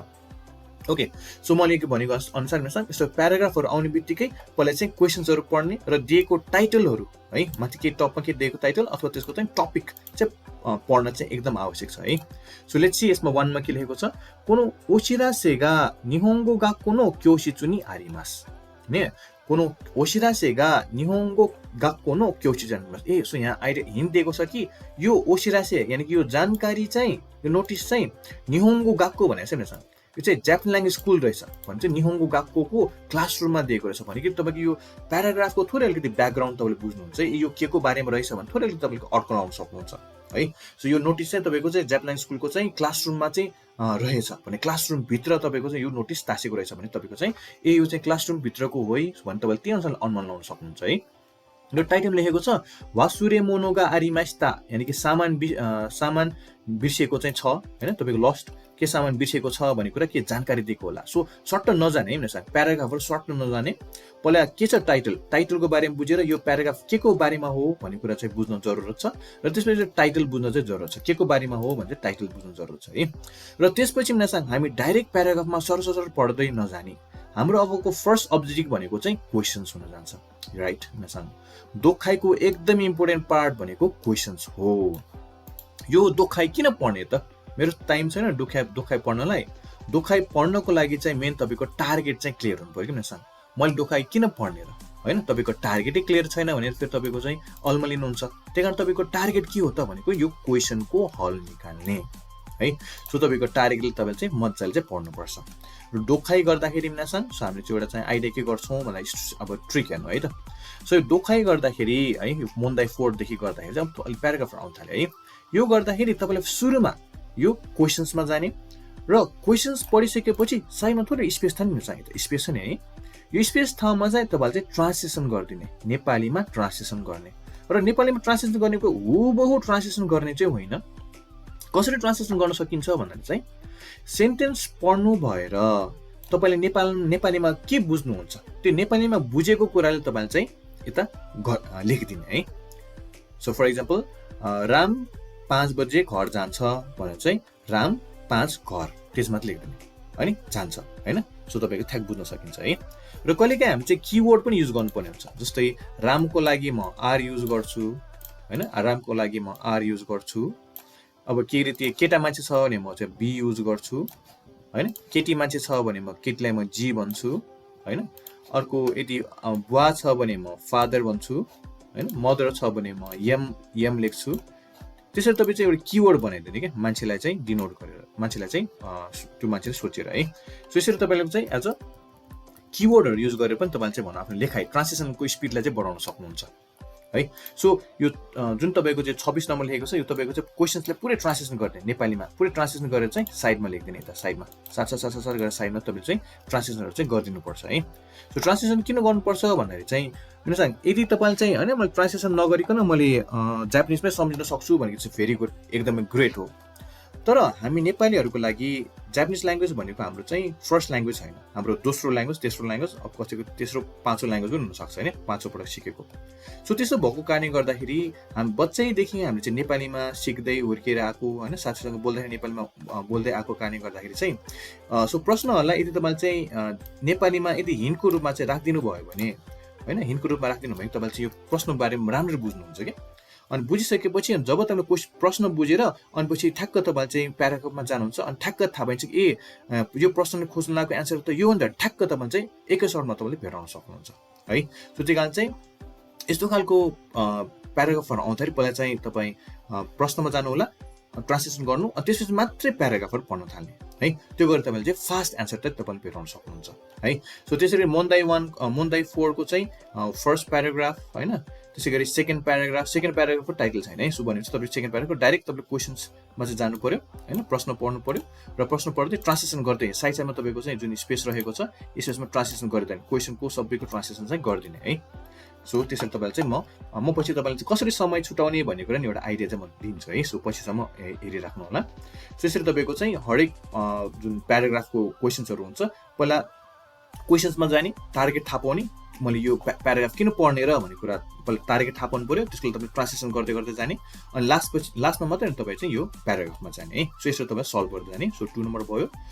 ओके सो मैले के भनेको अनुसार यस्तो प्याराग्राफहरु आउने बित्तिकै पहिला चाहिँ क्वेशन्सहरु पढ्ने र दिएको टाइटलहरु है माथि के टपमा के दिएको टाइटल अथवा त्यसको चाहिँ टपिक चाहिँ पढ्न चाहिँ एकदम आवश्यक छ है सो लेट्स सी यसमा 1 मा के लेखेको छ कोनो ओशिरासेगा निहोंगो गा कोनो क्योशिचु नि आरिमास ने कोनो ओशिरासेगा निहोंगो गा कोनो क्योशिचु आरिमास ए सो यहाँ आइडिया हिन्ट दिएको छ कि यो ओशिरासे यानी कि यो जानकारी चाहिँ यो नोटिस चाहिँ निहोंगो गाको भनेको छ नि यो चाहिँ जापान ल्याङ्ग्वेज स्कुल रहेछ भने चाहिँ निहोंगो गाक्कोको क्लासरुममा दिएको रहेछ भने कि तपाईको यो प्याराग्राफको थोरै अलिकति ब्याकग्राउन्ड तपाईले बुझ्नुहुन्छ यो के को बारेमा रहेछ भने थोरै अलिकति तपाईले अर्को लाउन सक्नुहुन्छ है सो यो नोटिस चाहिँ तपाईको चाहिँ जापान ल्याङ्ग्वेज स्कुलको चाहिँ क्लासरुममा चाहिँ रहेछ भने क्लासरुम भित्र तपाईको चाहिँ यो नोटिस टासेको रहेछ भने तपाईको चाहिँ ए यो चाहिँ क्लासरुम भित्रको हो है भने तपाईले त्यही अनुसार अनुमान लगाउन सक्नुहुन्छ है यो टाइटल लेखेको छ वासुरे मोनोगा आरिमास्ता यानी कि सामान बिर्सिएको चाहिँ छ हैन तपाईको लस्ट के सामान बिर्सिएको छ भन्ने कुरा के जानकारी दिएको होला सो सर्ट नजाने हैन सर प्याराग्राफहरु सर्ट नजाने पहिला के छ टाइटलको बारेमा बुझेर यो प्याराग्राफ के को बारेमा हो भन्ने कुरा चाहिँ बुझ्न जरुरत छ र त्यसपछि टाइटल बुझ्न चाहिँ जरुरत छ के को बारेमा हो भने चाहिँ टाइटल बुझ्न जरुरत छ है र त्यसपछि नसाङ हामी डाइरेक्ट प्याराग्राफमा सरसर पढ्दै नजानी हाम्रो अबको फर्स्ट अब्जेक्टिभ भनेको चाहिँ क्वेशन्स हुन जान्छ राइट नसाङ दोखाइको एकदम इम्पोर्टेन्ट पार्ट भनेको क्वेशन्स हो यो दोखाइ किन पढ्ने त मेरो टाइम छैन दोखाइ पढ्नलाई दोखाइ पढ्नको लागि चाहिँ मेन तपाईको टार्गेट चाहिँ क्लियर हुनु पर्यो कि नसाङ मैले दोखाइ किन पढ्ने र हैन तपाईको टार्गेटै क्लियर छैन भने फेरि तपाईको चाहिँ अल्मलिनु हुन्छ त्यही कारण तपाईको टार्गेट के हो त भनेको यो क्वेशनको हल निकाल्ने है सो तपाईको टार्गेटले तपाईले चाहिँ मज्जाले चाहिँ पढ्नु पर्छ र दोखाइ गर्दाखेरि नसाङ सो हामीले चाहिँ एउटा चाहिँ आइडिया के गर्छौं भन्दा अब ट्रिक हेर्नु है त सो यो दोखाइ गर्दाखेरि है यो मोन्दाइ 4 देखि गर्दाखेरि चाहिँ अलि प्याराग्राफ आउन थाल्यो है यो गर्दाखेरि तपाईले सुरुमा यो क्वेशन्समा जाने र क्वेशन्स पढिसकेपछि साइडमा थोरै स्पेस थाहा नि चाहियो त स्पेस नि है यो स्पेस ठाउँमा चाहिँ तपाईले चाहिँ ट्रान्सलेसन गरिदिने नेपालीमा ट्रान्सलेसन गर्ने र नेपालीमा ट्रान्सलेसन गर्नेको हुबहु ट्रान्सलेसन गर्ने चाहिँ होइन कसरी ट्रान्सलेसन गर्न सकिन्छ भन्दा चाहिँ सेन्टेन्स पढ्नु भएर तपाईले नेपालीमा के बुझ्नुहुन्छ त्यो नेपालीमा बुझेको कुराले तपाईले चाहिँ यता लेखिदिने है सो फर एक्जाम्पल राम 5 बजे घर जान्छ भने चाहिँ राम 5 घर त्यसमा लेखिदिने हैन जान्छ हैन सो तपाईको ठ्याक बुझ्न सकिन्छ है र कहिलेकाहीँ हामी चाहिँ किवर्ड पनि युज गर्नुपर्ने हुन्छ जस्तै रामको लागि म आर युज गर्छु हैन रामको लागि म आर युज गर्छु अब के रीति केटा मान्छे छ भने म चाहिँ बी युज गर्छु हैन केटी मान्छे छ भने म केटीलाई म जी भन्छु हैन अर्को यदि बुवा छ भने म फादर भन्छु हैन मदर छ भने म यम लेख्छु त्यसरी तपाई चाहिँ एउटा किवर्ड बनाइदिने के मान्छेलाई चाहिँ डिनोट गरेर मान्छेलाई चाहिँ त्यो मान्छेले सोचेर है सो यसरी तपाईले चाहिँ एज अ किवर्डहरु युज गरेर पनि तपाईले चाहिँ भन्नु आफ्नो लेखाइ ट्रान्सलेसनको स्पिडलाई चाहिँ बढाउन सक्नुहुन्छ है सो यो जुन तपाईको चाहिँ 26 नम्बर लेखेको छ यो तपाईको चाहिँ क्वेशन्सलाई पुरै ट्रान्सलेसन गर्ने नेपालीमा पुरै ट्रान्सलेसन गरेर चाहिँ साइडमा लेख्दिने यता साइडमा साथ गरेर साइडमा तपाईले चाहिँ ट्रान्सलेसनहरु चाहिँ गरिदिनु पर्छ है सो ट्रान्सलेसन किन गर्नुपर्छ भन्दाखेरि चाहिँ हेर्नुस् यदि तपाईले चाहिँ हैन मैले ट्रान्सलेसन नगरिकन मैले जापानिजमै सम्झिन सक्छु भनेको चाहिँ भेरी गुड एकदमै ग्रेट हो तर हामी नेपालीहरुको लागि जापानिज ल्याङ्ग्वेज भनेको हाम्रो चाहिँ फर्स्ट ल्याङ्ग्वेज हैन हाम्रो दोस्रो ल्याङ्ग्वेज तेस्रो ल्याङ्ग्वेज अब कसैको तेस्रो पाँचौं ल्याङ्ग्वेज पनि हुन सक्छ हैन पाँचौं पटक सिकेको सो त्यसो भएको कारणले गर्दाखेरि हामी बच्चैदेखि हामीले चाहिँ नेपालीमा सिक्दै हुर्केर आएको हैन साथीसँग बोल्दाखेरि नेपालीमा बोल्दै आएको कारणले गर्दाखेरि चाहिँ सो प्रश्नहरुलाई यदि तपाईले चाहिँ नेपालीमा यदि हिन्टको रूपमा चाहिँ राख्दिनु भयो भने हैन हिन्टको रूपमा राख्दिनु भयो तपाईले चाहिँ यो प्रश्नको बारेमा राम्ररी बुझ्नुहुन्छ के अनि बुझिसकेपछि जब तपाईले प्रश्न बुझेर अनि पछि ठ्याक्क तपाईले चाहिँ प्याराग्राफमा जानुहुन्छ अनि ठ्याक्क थाहा भइन्छ कि ए यो प्रश्नले खोज्न लागेको एन्सर त यो भन्दा ठ्याक्क तपाईले चाहिँ एकै सर्टमा तपाईले भेटाउन सक्नुहुन्छ है सो त्यही कारण चाहिँ यस्तो खालको प्याराग्राफहरु आउँदाखेरि पहिला चाहिँ तपाई प्रश्नमा जानु होला ट्रान्सलेसन गर्नु अनि त्यसपछि मात्रै प्याराग्राफहरु पढ्न थाल्ने है त्यो गरेर तपाईले चाहिँ फास्ट एन्सर चाहिँ तपाईले भेटाउन सक्नुहुन्छ है सो त्यसरी मोन्दाइ 4 को चाहिँ फर्स्ट प्याराग्राफ हैन त्यसैगरी सेकेन्ड प्याराग्राफको टाइटल छैन है सो भनेपछि तपाईले सेकेन्ड प्याराग्राफको डाइरेक्ट तपाईले क्वेशन्समा चाहिँ जानु पर्यो हैन प्रश्न पढ्नु पर्यो र प्रश्न पढ्दै ट्रान्सलेसन गर्दै साइडमा तपाईको चाहिँ जुन स्पेस रहेको छ स्पेसमा ट्रान्सलेसन गर्दै क्वेशनको सबैको ट्रान्सलेसन चाहिँ गर्दिने है सो त्यसरी तपाईले चाहिँ म पछि तपाईले चाहिँ कसरी समय छुटाउने भन्ने कुरा नि एउटा आइडिया चाहिँ म दिन्छु है सो पछिसम्म हेरिराख्नु होला सो यसरी तपाईको चाहिँ हरेक जुन प्याराग्राफको क्वेशन्सहरु हुन्छ पहिला क्वेशन्समा जाने टार्गेट थाहा पाउने मैले यो प्याराग्राफ किन पढ्ने र भन्ने कुरा पहिला टार्गेट थाहा पाउनु पऱ्यो, त्यसको तपाईँ ट्रान्सलेसन गर्दै गर्दै जाने, अनि लास्टमा मात्रै तपाईँ चाहिँ यो प्याराग्राफमा जाने है। सो यसरी तपाईँ सल्भ गर्दै जाने। सो 2 नम्बर भयो।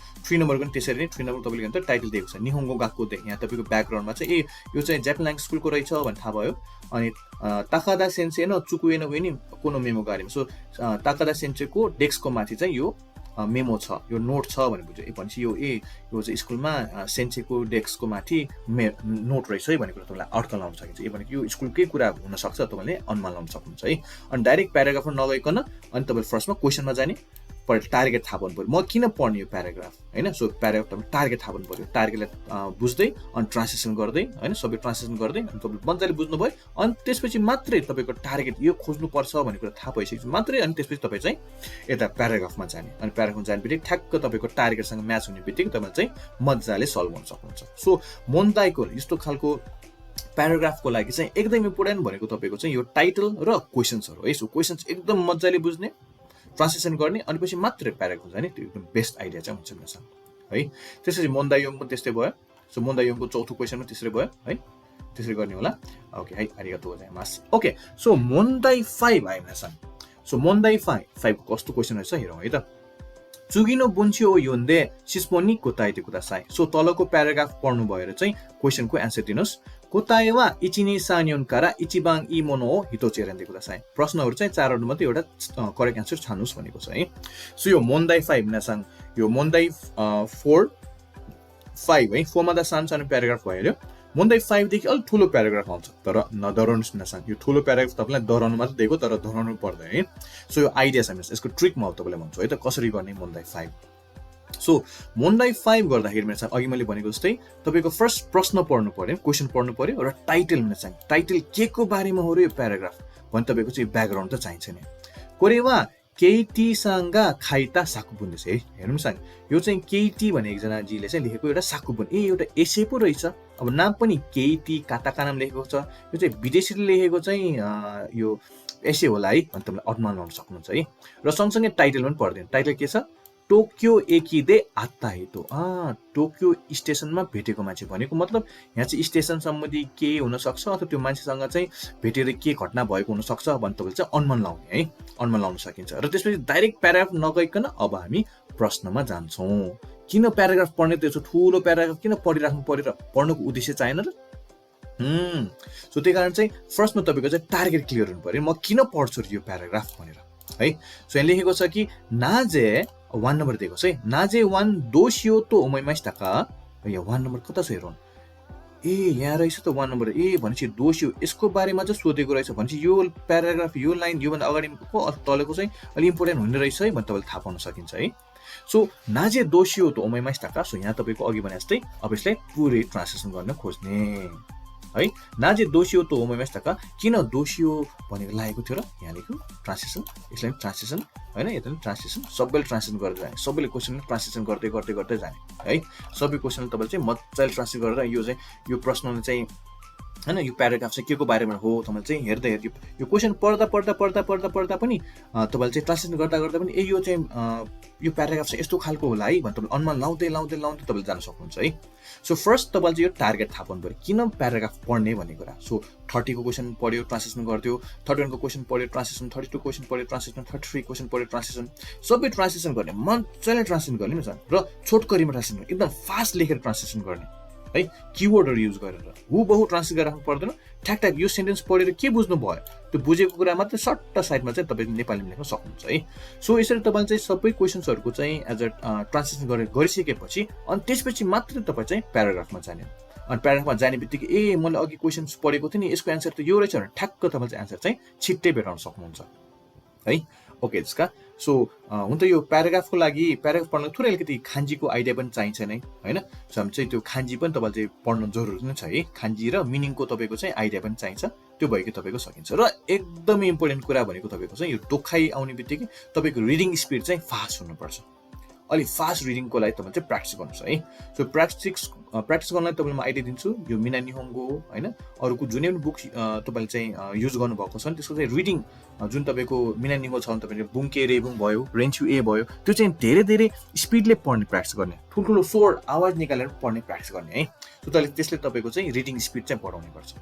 3 नम्बर पनि त्यसरी नै 3 नम्बर तपाईँले के भन्छ टाइटल दिएको छ निहोङ्गो गाक्को दे, यहाँ तपाईँको ब्याकग्राउन्डमा चाहिँ यो चाहिँ जापान ल्याङ्ग्वेज स्कुलको रहेछ भन्ने थाहा भयो। अनि ताकादा सेन्से न चुकुएन नि कोनो मेमो गाडीमा। सो ताकादा सेन्सेको डेस्कको माथि चाहिँ यो मेमो छ, यो नोट छ भने बुझ्यो। भनेपछि यो चाहिँ स्कुलमा सेन्सेको डेस्कको माथि नोट रहेछ है भन्ने कुरा तपाईँलाई अड्क लाउन सकिन्छ। भनेको यो स्कुलकै कुरा हुनसक्छ, तपाईँले अनुमान लाउन सक्नुहुन्छ है। अनि डाइरेक्ट प्याराग्राफमा नगइकन अनि तपाईँ फर्स्टमा क्वेसनमा जाने, टार्गेट थाहा पाउनु पऱ्यो म किन पढ्ने यो प्याराग्राफ होइन। सो प्याराग्राफ तपाईँ टार्गेट थाहा पाउनु पऱ्यो, टार्गेटलाई बुझ्दै अनि ट्रान्सलेसन गर्दै होइन, सबै ट्रान्सलेसन गर्दै अनि तपाईँले मजाले बुझ्नुभयो। अनि त्यसपछि मात्रै तपाईँको टार्गेट यो खोज्नुपर्छ भन्ने कुरा थाहा भइसकेपछि मात्रै अनि त्यसपछि तपाईँ चाहिँ यता प्याराग्राफमा जाने। अनि प्याराग्राफमा जाने बित्तिकै ठ्याक्क तपाईँको टार्गेटसँग म्याच हुने बित्तिकै तपाईँले चाहिँ मजाले सल्भ गर्न सक्नुहुन्छ। सो मोन्दाईको यस्तो खालको प्याराग्राफको लागि चाहिँ एकदम इम्पोर्टेन्ट भनेको तपाईँको चाहिँ यो टाइटल र क्वेसन्सहरू है। सो क्वेसन्स एकदम मजाले बुझ्ने, ट्रान्सलेसन गर्ने, अनि पछि मात्रै प्याराग्राफ जाने, त्यो एकदम बेस्ट आइडिया चाहिँ हुन्छ मसँग है। त्यसपछि मोन्दायोङ पनि त्यस्तै भयो। सो मोन्दायोङको चौथो क्वेसन पनि त्यसरी भयो है, त्यसरी गर्ने होला। ओके है, आरिगातो गोजाइमास। ओके, सो मोन्दाई 5 आयो मसँग। सो मोन्दाई 5 को कस्तो क्वेसन रहेछ हेरौँ है त। चुगिनो बुन्ची ओ योन्दे सिस्मोनी कोताइते कुदासाई। सो तलको प्याराग्राफ पढ्नु भएर चाहिँ क्वेसनको एन्सर दिनुहोस्। कोताए वा इचिनी सान्योनकारा इचिबाङ इ मोनो हो हितो चेरेन्दै कुदासाई। प्रश्नहरू चाहिँ 4 मध्ये एउटा करेक्ट एन्सर छान्नुहोस् भनेको छ है। सो यो मोन्दाई 5 नासाङ, यो मोन्दाई 4 5 है, 4 मा त सानो प्याराग्राफ भइहाल्यो। मोन्दाई 5 देखि अलिक ठुलो प्याराग्राफ आउँछ, तर नडराउनुहोस् नासाङ, यो ठुलो प्याराग्राफ तपाईँलाई डराउनु मात्र दिएको, तर डराउनु पर्दैन है। सो यो आइडिया छ, यसको ट्रिक म तपाईँलाई भन्छु है त कसरी गर्ने मोन्दाई 5। सो मोन्दाई 5 गर्दाखेरि मेरो चाहिँ अघि मैले भनेको जस्तै तपाईँको फर्स्ट प्रश्न पढ्नु पर्यो, क्वेसन पढ्नु पर्यो र टाइटल मेरो चाहिँ टाइटल के को बारेमा हो र यो प्याराग्राफ भने तपाईँको चाहिँ ब्याकग्राउन्ड त चाहिन्छ नि। कोरेवा केटीसँग खाइता साकु बुन्दैछ है। हेर्नुहोस् यो चाहिँ केटी भन्ने एकजना जीले चाहिँ लेखेको एउटा साकु बुन, एउटा एसे पो रहेछ। अब नाम पनि केटी काताका नाम लेखेको छ, यो चाहिँ विदेशीले लेखेको चाहिँ यो एसे होला है भने तपाईँले अनुमान लगाउन सक्नुहुन्छ है। र सँगसँगै टाइटल पनि पढ्दैन। टाइटल के छ, टोकियो एकिदे आत्ता हितो। टोकियो स्टेसनमा भेटेको मान्छे भनेको मतलब यहाँ चाहिँ स्टेसन सम्बन्धी के हुनसक्छ अथवा त्यो मान्छेसँग चाहिँ भेटेर के घटना भएको हुनसक्छ भने तपाईँले चाहिँ अनुमान लाउने है, अनुमान लाउन सकिन्छ। र त्यसपछि डाइरेक्ट प्याराग्राफ नगइकन अब हामी प्रश्नमा जान्छौँ। किन प्याराग्राफ पढ्ने, त्यो ठुलो प्याराग्राफ किन पढिराख्नु पर्यो र पढ्नुको उद्देश्य चाहिएन र। सो त्यही कारण चाहिँ फर्स्टमा तपाईँको चाहिँ टार्गेट क्लियर हुनु पर्यो, म किन पढ्छु यो प्याराग्राफ भनेर है। सो यहाँ लेखेको छ कि नाजे 1 नम्बर दिएको छ है, नाजे 1 दोसियो तो ओमाइमाइस्ताका। यहाँ 1 नम्बर कता छ हेरौँ, यहाँ रहेछ त 1 नम्बर। भनेपछि दोसियो यसको बारेमा चाहिँ सोधेको रहेछ भनेपछि यो प्याराग्राफ यो लाइन योभन्दा अगाडिको तलेको चाहिँ अलिक इम्पोर्टेन्ट हुने रहेछ है भने तपाईँले थाहा पाउन सकिन्छ है। सो नाजे दोसियो तो ओमाइमाइस्ताका। सो यहाँ तपाईँको अघि भने जस्तै अब यसलाई पुरै ट्रान्सलेसन गर्न खोज्ने है। नाजे दोसियो तो ओमाइमास्ताका, किन दोसियो भनेको लागेको थियो र यहाँ लेख्यो ट्रान्सलेसन, यसलाई ट्रान्सलेसन होइन, यता पनि ट्रान्सलेसन, सबैले ट्रान्सलेसन गरेर जाने, सबैले क्वेसनले ट्रान्सलेसन गर्दै गर्दै गर्दै जाने है। सबै क्वेसनले तपाईँले चाहिँ मजाले ट्रान्सलेट गरेर यो चाहिँ यो प्रश्नले चाहिँ होइन यो प्याराग्राफ चाहिँ के को बारेमा हो तपाईँले चाहिँ हेर्दै यो क्वेसन पढ्दा पनि तपाईँले चाहिँ ट्रान्सलेसन गर्दा पनि यो चाहिँ यो प्याराग्राफ चाहिँ यस्तो खालको होला है भने तपाईँले अनुमान लाउँदै तपाईँले जान सक्नुहुन्छ है। सो फर्स्ट तपाईँले चाहिँ यो टार्गेट थाहा पाउनु पऱ्यो, किन प्याराग्राफ पढ्ने भन्ने कुरा। सो 30 को क्वेसन पढ्यो ट्रान्सलेसन गर्थ्यो, 31 को क्वेसन पढ्यो ट्रान्सलेसन, 32 क्वेसन पढ्यो ट्रान्सलेसन, 33 क्वेसन पढ्यो ट्रान्सलेसन, सबै ट्रान्सलेसन गर्ने, मजाले ट्रान्सलेसन गर्ने नि र छोटकरीमा ट्रान्सलेसन गर्ने, एकदम फास्ट लेखेर ट्रान्सलेसन गर्ने है, किवर्डहरू युज गरेर हुबहु ट्रान्सलेट गरेर राख्नु पर्दैन। ठ्याक यो सेन्टेन्स पढेर के बुझ्नु भयो त्यो बुझेको कुरा मात्रै सट्ट साइडमा चाहिँ तपाईँ नेपालीमा लेख्न सक्नुहुन्छ है। सो यसरी तपाईँले चाहिँ सबै क्वेसन्सहरूको चाहिँ एज अ ट्रान्सलेसन गरिसकेपछि अनि त्यसपछि मात्रै तपाईँ चाहिँ प्याराग्राफमा जाने। अनि प्याराग्राफमा जाने बित्तिकै मैले अघि क्वेसन्स पढेको थिएँ नि यसको एन्सर त यो रहेछ भने ठ्याक्क तपाईँले चाहिँ एन्सर चाहिँ छिट्टै भेटाउन सक्नुहुन्छ है। ओके त्यसका सो हुन त यो प्याराग्राफको लागि प्याराग्राफ पढ्न थोरै अलिकति खान्जीको आइडिया पनि चाहिन्छ नै होइन। सो हामी चाहिँ त्यो खान्जी पनि तपाईँले चाहिँ पढ्नु जरुरी नै छ है, खान्जी र मिनिङको तपाईँको चाहिँ आइडिया पनि चाहिन्छ, त्यो भएकै तपाईँको सकिन्छ। र एकदमै इम्पोर्टेन्ट कुरा भनेको तपाईँको चाहिँ यो टोखाइ आउने बित्तिकै तपाईँको रिडिङ स्पिड चाहिँ फास्ट हुनुपर्छ। अलिक फास्ट रिडिङको लागि तपाईँले चाहिँ प्र्याक्टिस गर्नुहोस् है। सो प्र्याक्टिस प्र्याक्टिस गर्नलाई तपाईँलाई म आइडिया दिन्छु। यो मिना निहोङ्गो होइन, अरूको जुनै पनि बुक तपाईँले चाहिँ युज गर्नुभएको छ भने त्यसको चाहिँ रिडिङ जुन तपाईँको मिना निहोङ्गो छ भने तपाईँले बुङके रेबुङ भयो, रेन्चु ए भयो, त्यो चाहिँ धेरै धेरै स्पिडले पढ्ने प्र्याक्टिस गर्ने, ठुल्ठुलो स्वर आवाज निकालेर पढ्ने प्र्याक्टिस गर्ने है। सो त्यसले तपाईँको चाहिँ रिडिङ स्पिड चाहिँ बढाउने गर्छ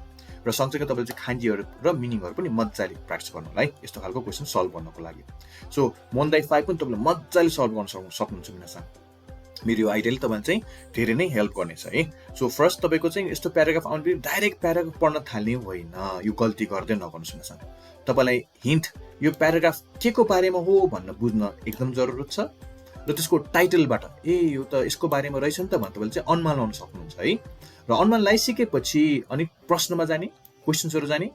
र सँगसँगै तपाईँले चाहिँ खान्जीहरू र मिनिङहरू पनि मजाले प्र्याक्टिस गर्नु होला है, यस्तो खालको क्वेसन सल्भ गर्नको लागि। सो मोन्दाई 5 पनि तपाईँले मजाले सल्भ गर्न सक्नुहुन्छ मिनासँग। मेरो यो आइडियाले तपाईँले चाहिँ धेरै नै हेल्प गर्नेछ है। सो फर्स्ट तपाईँको चाहिँ यस्तो प्याराग्राफ आउनु बित्तिकै डाइरेक्ट प्याराग्राफ पढ्न थाल्ने होइन, यो गल्ती गर्दै नगर्नुहोस् मिनासँग। तपाईँलाई हिन्ट यो प्याराग्राफ के को बारेमा हो भन्न बुझ्न एकदम जरुरत छ र त्यसको टाइटलबाट यो त यसको बारेमा रहेछ नि त भनेर तपाईँले चाहिँ अनुमान लाउन सक्नुहुन्छ है। र अनुमान लगाइसकेपछि अनि प्रश्नमा जाने, क्वेसन्सहरू जाने,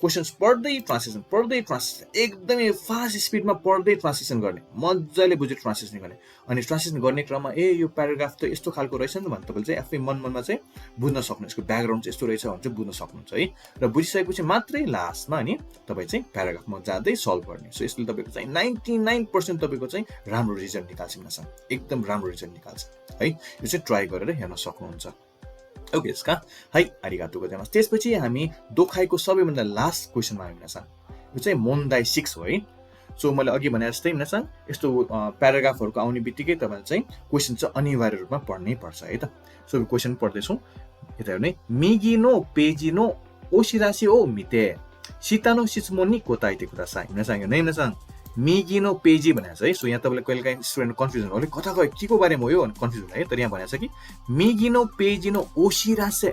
क्वेसन्स पढ्दै ट्रान्सलेसन एकदमै फास्ट स्पिडमा पढ्दै ट्रान्सलेसन गर्ने, मजाले बुझेर ट्रान्सलेसन गर्ने। अनि ट्रान्सलेसन गर्ने क्रममा यो प्याराग्राफ त यस्तो खालको रहेछ नि त भने तपाईँले चाहिँ आफै मनमा चाहिँ बुझ्न सक्नुहुन्छ, यसको ब्याकग्राउन्ड चाहिँ यस्तो रहेछ भने चाहिँ बुझ्न सक्नुहुन्छ है। र बुझिसकेपछि मात्रै लास्टमा अनि तपाईँ चाहिँ प्याराग्राफमा जाँदै सल्भ गर्ने। सो यसले तपाईँको चाहिँ 99% तपाईँको चाहिँ राम्रो रिजल्ट निकाल्छ मिनासँग, एकदम राम्रो रिजल्ट निकाल्छ है। यो चाहिँ ट्राई गरेर हेर्न सक्नुहुन्छ। ओके यसका है, आरिगातो गोजाइमास। त्यसपछि हामी दोखाइको सबैभन्दा लास्ट क्वेसनमा आयौँ मिनासँग। यो चाहिँ मोन्दाई 6 हो है। सो मैले अघि भने जस्तै मिनासँग यस्तो प्याराग्राफहरूको आउने बित्तिकै तपाईँले चाहिँ क्वेसन चाहिँ अनिवार्य रूपमा पढ्नै पर्छ है त। सो क्वेसन पढ्दैछौँ, यता हेर्ने मिगिनो पेजिनो ओसिरासी ओ मिते सितानो सिचमोनी कोताइते कुदासाई। मिनासँग हेर्नु है मिनासँग, मिगिनो पेजी भनेको छ है। सो यहाँ तपाईँले कहिलेकाहीँ स्टुडेन्ट कन्फ्युजन हो, कता गयो के को बारेमा हो यो भने कन्फ्युजन है। तर यहाँ भनेको छ कि मिगिनो पेजिनो ओसिरासे,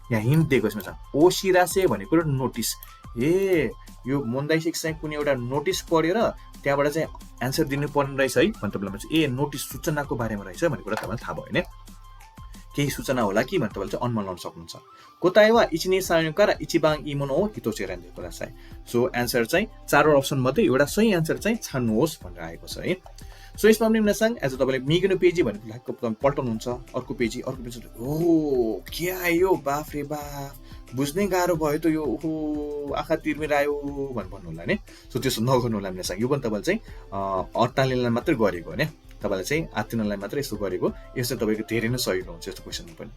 यहाँ हिन्ट दिएको छ मिनासँग। ओसिरासे भनेको नोटिस, यो मोन्दाई 6 चाहिँ कुनै एउटा नोटिस पढेर त्यहाँबाट चाहिँ एन्सर दिनुपर्ने रहेछ है भने तपाईँलाई चाहिँ नोटिस सूचनाको बारेमा रहेछ भन्ने कुरा तपाईँलाई थाहा भयो होइन, केही सूचना होला कि भने तपाईँले चाहिँ अनुमान लाउन सक्नुहुन्छ। कोताइ वा इचिनी सायोका र इचिबाङ इमोनो हो हितोचे रान्दै कुरा चाहिँ। सो एन्सर चाहिँ 4 अप्सन मध्ये एउटा सही एन्सर चाहिँ छान्नुहोस् भनेर आएको छ है। सो यसमा पनि मिनासँग एज तपाईँले मिगिनो पेजी भनेको पल्टाउनुहुन्छ, अर्को पेजी हो के आयो बाफ रे बाफ, बुझ्नै गाह्रो भयो त यो, आँखा तिर्मिरायो भन्नु होला नि। सो त्यसो नगर्नु होला मिनासँग। यो पनि तपाईँले चाहिँ अट्टालिनलाई मात्रै गरेको होइन, तपाईँले चाहिँ आत्तिनलाई मात्रै यस्तो गरेको, यो चाहिँ तपाईँको धेरै नै सजिलो हुन्छ यस्तो क्वेसन पनि।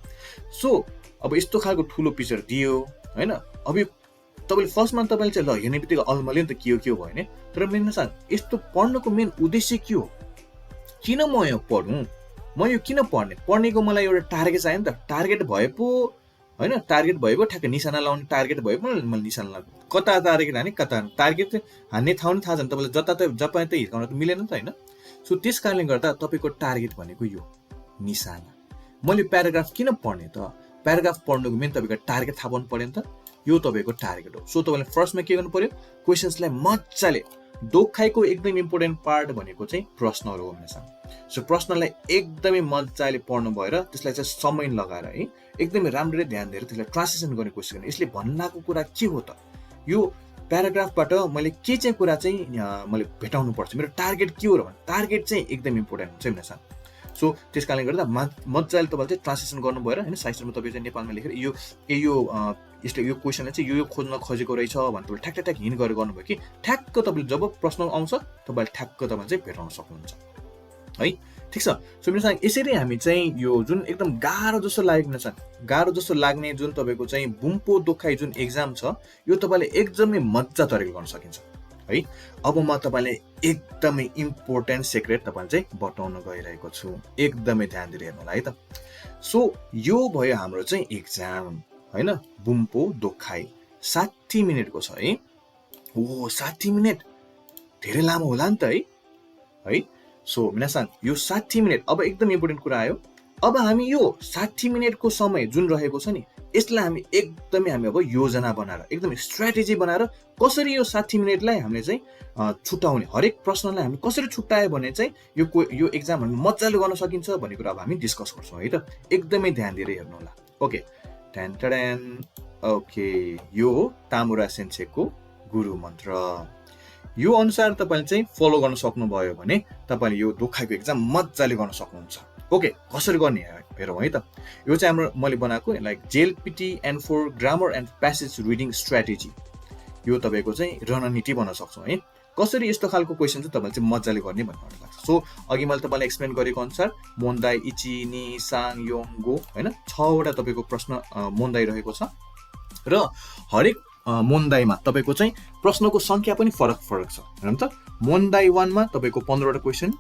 सो अब यस्तो खालको ठुलो पिक्चर दियो होइन। अब यो तपाईँले फर्स्टमा तपाईँले चाहिँ ल हेर्ने बित्तिकै अल्मल्यो नि त के हो भयो भने, तर मिनासँग यस्तो पढ्नुको मेन उद्देश्य के हो, किन म यो पढौँ, म यो किन पढ्नेको मलाई एउटा टार्गेट चाहियो नि त। टार्गेट भए पो होइन, टार्गेट भयो ठ्याक्क निशाना लाउने टार्गेट भयो पनि मैले निशाना लाउने, कता टार्गेट हाने कता टार्गेट हान्ने ठाउँ नि थाहा छ नि तपाईँलाई, जता जपाए त हिर्काउन त मिलेन नि त होइन। सो त्यस कारणले गर्दा तपाईँको टार्गेट भनेको यो निशाना। मैले प्याराग्राफ किन पढ्ने त, प्याराग्राफ पढ्नुको मेन तपाईँको टार्गेट थाहा पाउनु पऱ्यो नि त, यो तपाईँको टार्गेट हो। सो तपाईँले फर्स्टमा के गर्नु पऱ्यो, क्वेसन्सलाई मजाले, दोखाइको एकदम इम्पोर्टेन्ट पार्ट भनेको चाहिँ प्रश्नहरू हो मिनासँग। सो प्रश्नलाई एकदमै मजाले पढ्नु भएर त्यसलाई चाहिँ समय लगाएर है एकदमै राम्ररी ध्यान दिएर त्यसलाई ट्रान्सलेसन गर्ने कोसिस गर्ने। यसले भन्नाको कुरा के हो त, यो प्याराग्राफबाट मैले के चाहिँ कुरा चाहिँ मैले भेटाउनु पर्छ, मेरो टार्गेट के हो र भने टार्गेट चाहिँ एकदम इम्पोर्टेन्ट हुन्छ मिनासँग। सो त्यस कारणले गर्दा मजाले तपाईँले चाहिँ ट्रान्सलेसन गर्नु भएर होइन, साहित्यमा तपाईँ चाहिँ नेपालमा लेखेर यो यसले यो क्वेसनलाई चाहिँ यो खोज्न खोजेको रहेछ भने तपाईँले ठ्याक्क हिन्ट गरेर गर्नुभयो कि ठ्याक्क तपाईँले जब प्रश्न आउँछ तपाईँले ठ्याक्क तपाईँले चाहिँ भेटाउन सक्नुहुन्छ है। ठिक छ। सो मिनासँग यसरी हामी चाहिँ यो जुन एकदम गाह्रो जस्तो लागेको छ, गाह्रो जस्तो लाग्ने जुन तपाईँको चाहिँ बुम्पो दोखाइ जुन एक्जाम छ, यो तपाईँले एकदमै मजा तरिकाले गर्न सकिन्छ है। अब म तपाईँले एकदमै इम्पोर्टेन्ट सिक्रेट तपाईँले चाहिँ बताउन गइरहेको छु, एकदमै ध्यान दिएर हेर्नु होला है त। सो यो भयो हाम्रो चाहिँ एक्जाम होइन, बुम्पो दोखाइ 60 मिनटको छ है। 60 मिनट धेरै लामो होला नि त है। सो मिनासँग यो 60 मिनट अब एकदम इम्पोर्टेन्ट कुरा आयो। अब हामी यो 60 मिनटको समय जुन रहेको छ नि, यसलाई हामी एकदमै अब योजना बनाएर एकदमै स्ट्र्याटेजी बनाएर कसरी यो 60 मिनटलाई हामीले चाहिँ छुट्याउने, हरेक प्रश्नलाई हामी कसरी छुट्यायो भने चाहिँ यो एक्जाम हामी मजाले गर्न सकिन्छ भन्ने कुरा अब हामी डिस्कस गर्छौँ है त। एकदमै ध्यान दिएर हेर्नु होला। ओके ओके, यो हो तामुरा सेन्सेको गुरु मन्त्र। यो अनुसार तपाईँले चाहिँ फलो गर्न सक्नुभयो भने तपाईँले यो दोखाइको एक्जाम मजाले गर्न सक्नुहुन्छ। ओके, कसरी गर्ने हेरौँ है त। यो चाहिँ हाम्रो मैले बनाएको like JLPT N4 grammar and passage reading strategy, यो तपाईँको चाहिँ रणनीति भन्न सक्छौँ है। कसरी यस्तो खालको क्वेसन चाहिँ तपाईँले चाहिँ मजाले गर्ने भन्ने मलाई लाग्छ। सो अघि मैले तपाईँलाई एक्सप्लेन गरेको अनुसार मोन्दाई, इची, नि, साङ, योङ, गो होइन 6वटा तपाईँको प्रश्न मोन्दाई रहेको छ र हरेक मोन्दाईमा तपाईँको चाहिँ प्रश्नको सङ्ख्या पनि फरक छ। हेर्नु त मोन्दाई 1 मा तपाईँको 15वटा क्वेसन,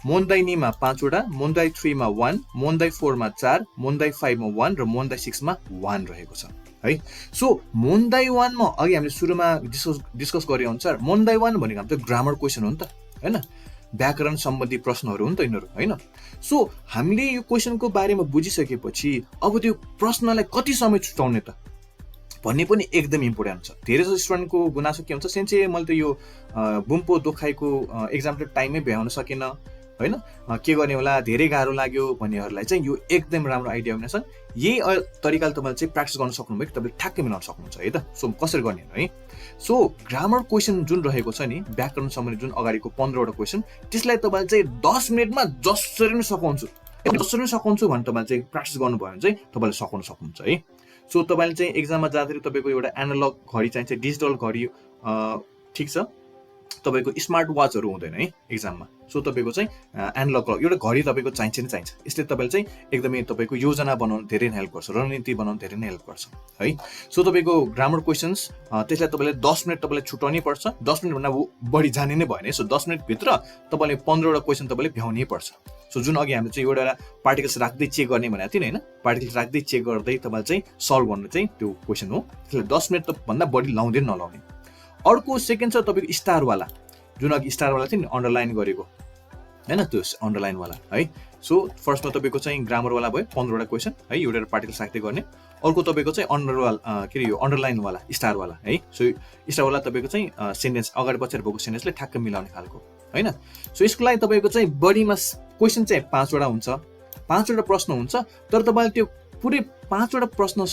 मोन्दाई नीमा 5वटा, मोन्दाई 3 मा 1, मोन्दाई 4 मा 4, मोन्दाई 5 मा 1 र मोन्दाई 6 मा 1 रहेको छ है। सो मोन्दाई 1 मा अघि हामीले सुरुमा डिस्कस गरे अनुसार मोन्दाई 1 भनेको हाम्रो ग्रामर क्वेसन हो नि त हैन, व्याकरण सम्बन्धी प्रश्नहरू हुन् त यिनीहरू हैन। सो हामीले यो क्वेसनको बारेमा बुझिसकेपछि अब त्यो प्रश्नलाई कति समय छुटाउने त भन्ने पनि एकदम इम्पोर्टेन्ट छ। धेरै जसो स्टुडेन्टको गुनासो के हुन्छ, सेन्से मैले त यो बुम्पो दोखाइको एक्जाम त टाइममै भ्याउन सकेन हैन, के गर्ने होला, धेरै गाह्रो लाग्यो भन्नेहरूलाई चाहिँ यो एकदम राम्रो आइडिया हुनेछ। यही तरिकाले तपाईँले चाहिँ प्र्याक्टिस गर्न सक्नुभयो कि तपाईँले ठ्याक्कै मिलाउन सक्नुहुन्छ है त। सो कसरी गर्ने है, सो ग्रामर क्वेसन जुन रहेको छ नि, व्याकरण सम्बन्धी जुन अगाडिको 15वटा क्वेसन, त्यसलाई तपाईँले चाहिँ 10 मिनटमा जसरी नै सकाउँछु भने तपाईँले चाहिँ प्र्याक्टिस गर्नुभयो भने चाहिँ तपाईँले सक्नुहुन्छ है। सो तपाईँले चाहिँ एक्जाममा जाँदाखेरि तपाईँको एउटा एनालग घडी चाहिन्छ, डिजिटल घडी ठिक छ, तपाईँको स्मार्ट वाचहरू हुँदैन है एक्जाममा। सो तपाईँको चाहिँ एनालग एउटा घडी तपाईँको चाहिन्छ। यसले तपाईँले चाहिँ एकदमै तपाईँको योजना बनाउनु धेरै नै हेल्प गर्छ, रणनीति बनाउनु धेरै नै हेल्प गर्छ है। सो तपाईँको ग्रामर क्वेसन्स त्यसलाई तपाईँले 10 मिनट तपाईँले छुटाउनै पर्छ। 10 मिनटभन्दा बढी जाने नै भएन। सो 10 मिनटभित्र तपाईँले 15वटा क्वेसन तपाईँले भ्याउनै पर्छ। सो जुन अघि हामीले चाहिँ एउटा पार्टिकल्स राख्दै चेक गर्ने भनेको थिएन होइन, पार्टिकल्स राख्दै चेक गर्दै तपाईँले चाहिँ सल्भ गर्नु चाहिँ त्यो क्वेसन हो। त्यसले 10 मिनट भन्दा बढी लाउँदै नलाउने। अर्को सेकेन्ड छ तपाईँको स्टारवाला, जुन अघि स्टारवाला थियो नि अन्डरलाइन गरेको होइन, त्यो अन्डरलाइनवाला है। सो फर्स्टमा तपाईँको चाहिँ ग्रामरवाला भयो 15वटा क्वेसन है, एउटा पार्टिकल्स राख्दै गर्ने। अर्को तपाईँको चाहिँ के अरे यो अन्डरलाइनवाला स्टारवाला है। सो स्टारवाला तपाईँको चाहिँ सेन्टेन्स अगाडि पछाडि भएको सेन्टेन्सले ठ्याक्क मिलाउने खालको होइन। सो यसको लागि तपाईँको चाहिँ बढीमा क्वेसन चाहिँ 5वटा हुन्छ, 5वटा प्रश्न हुन्छ, तर तपाईँले त्यो पुरै 5वटा प्रश्न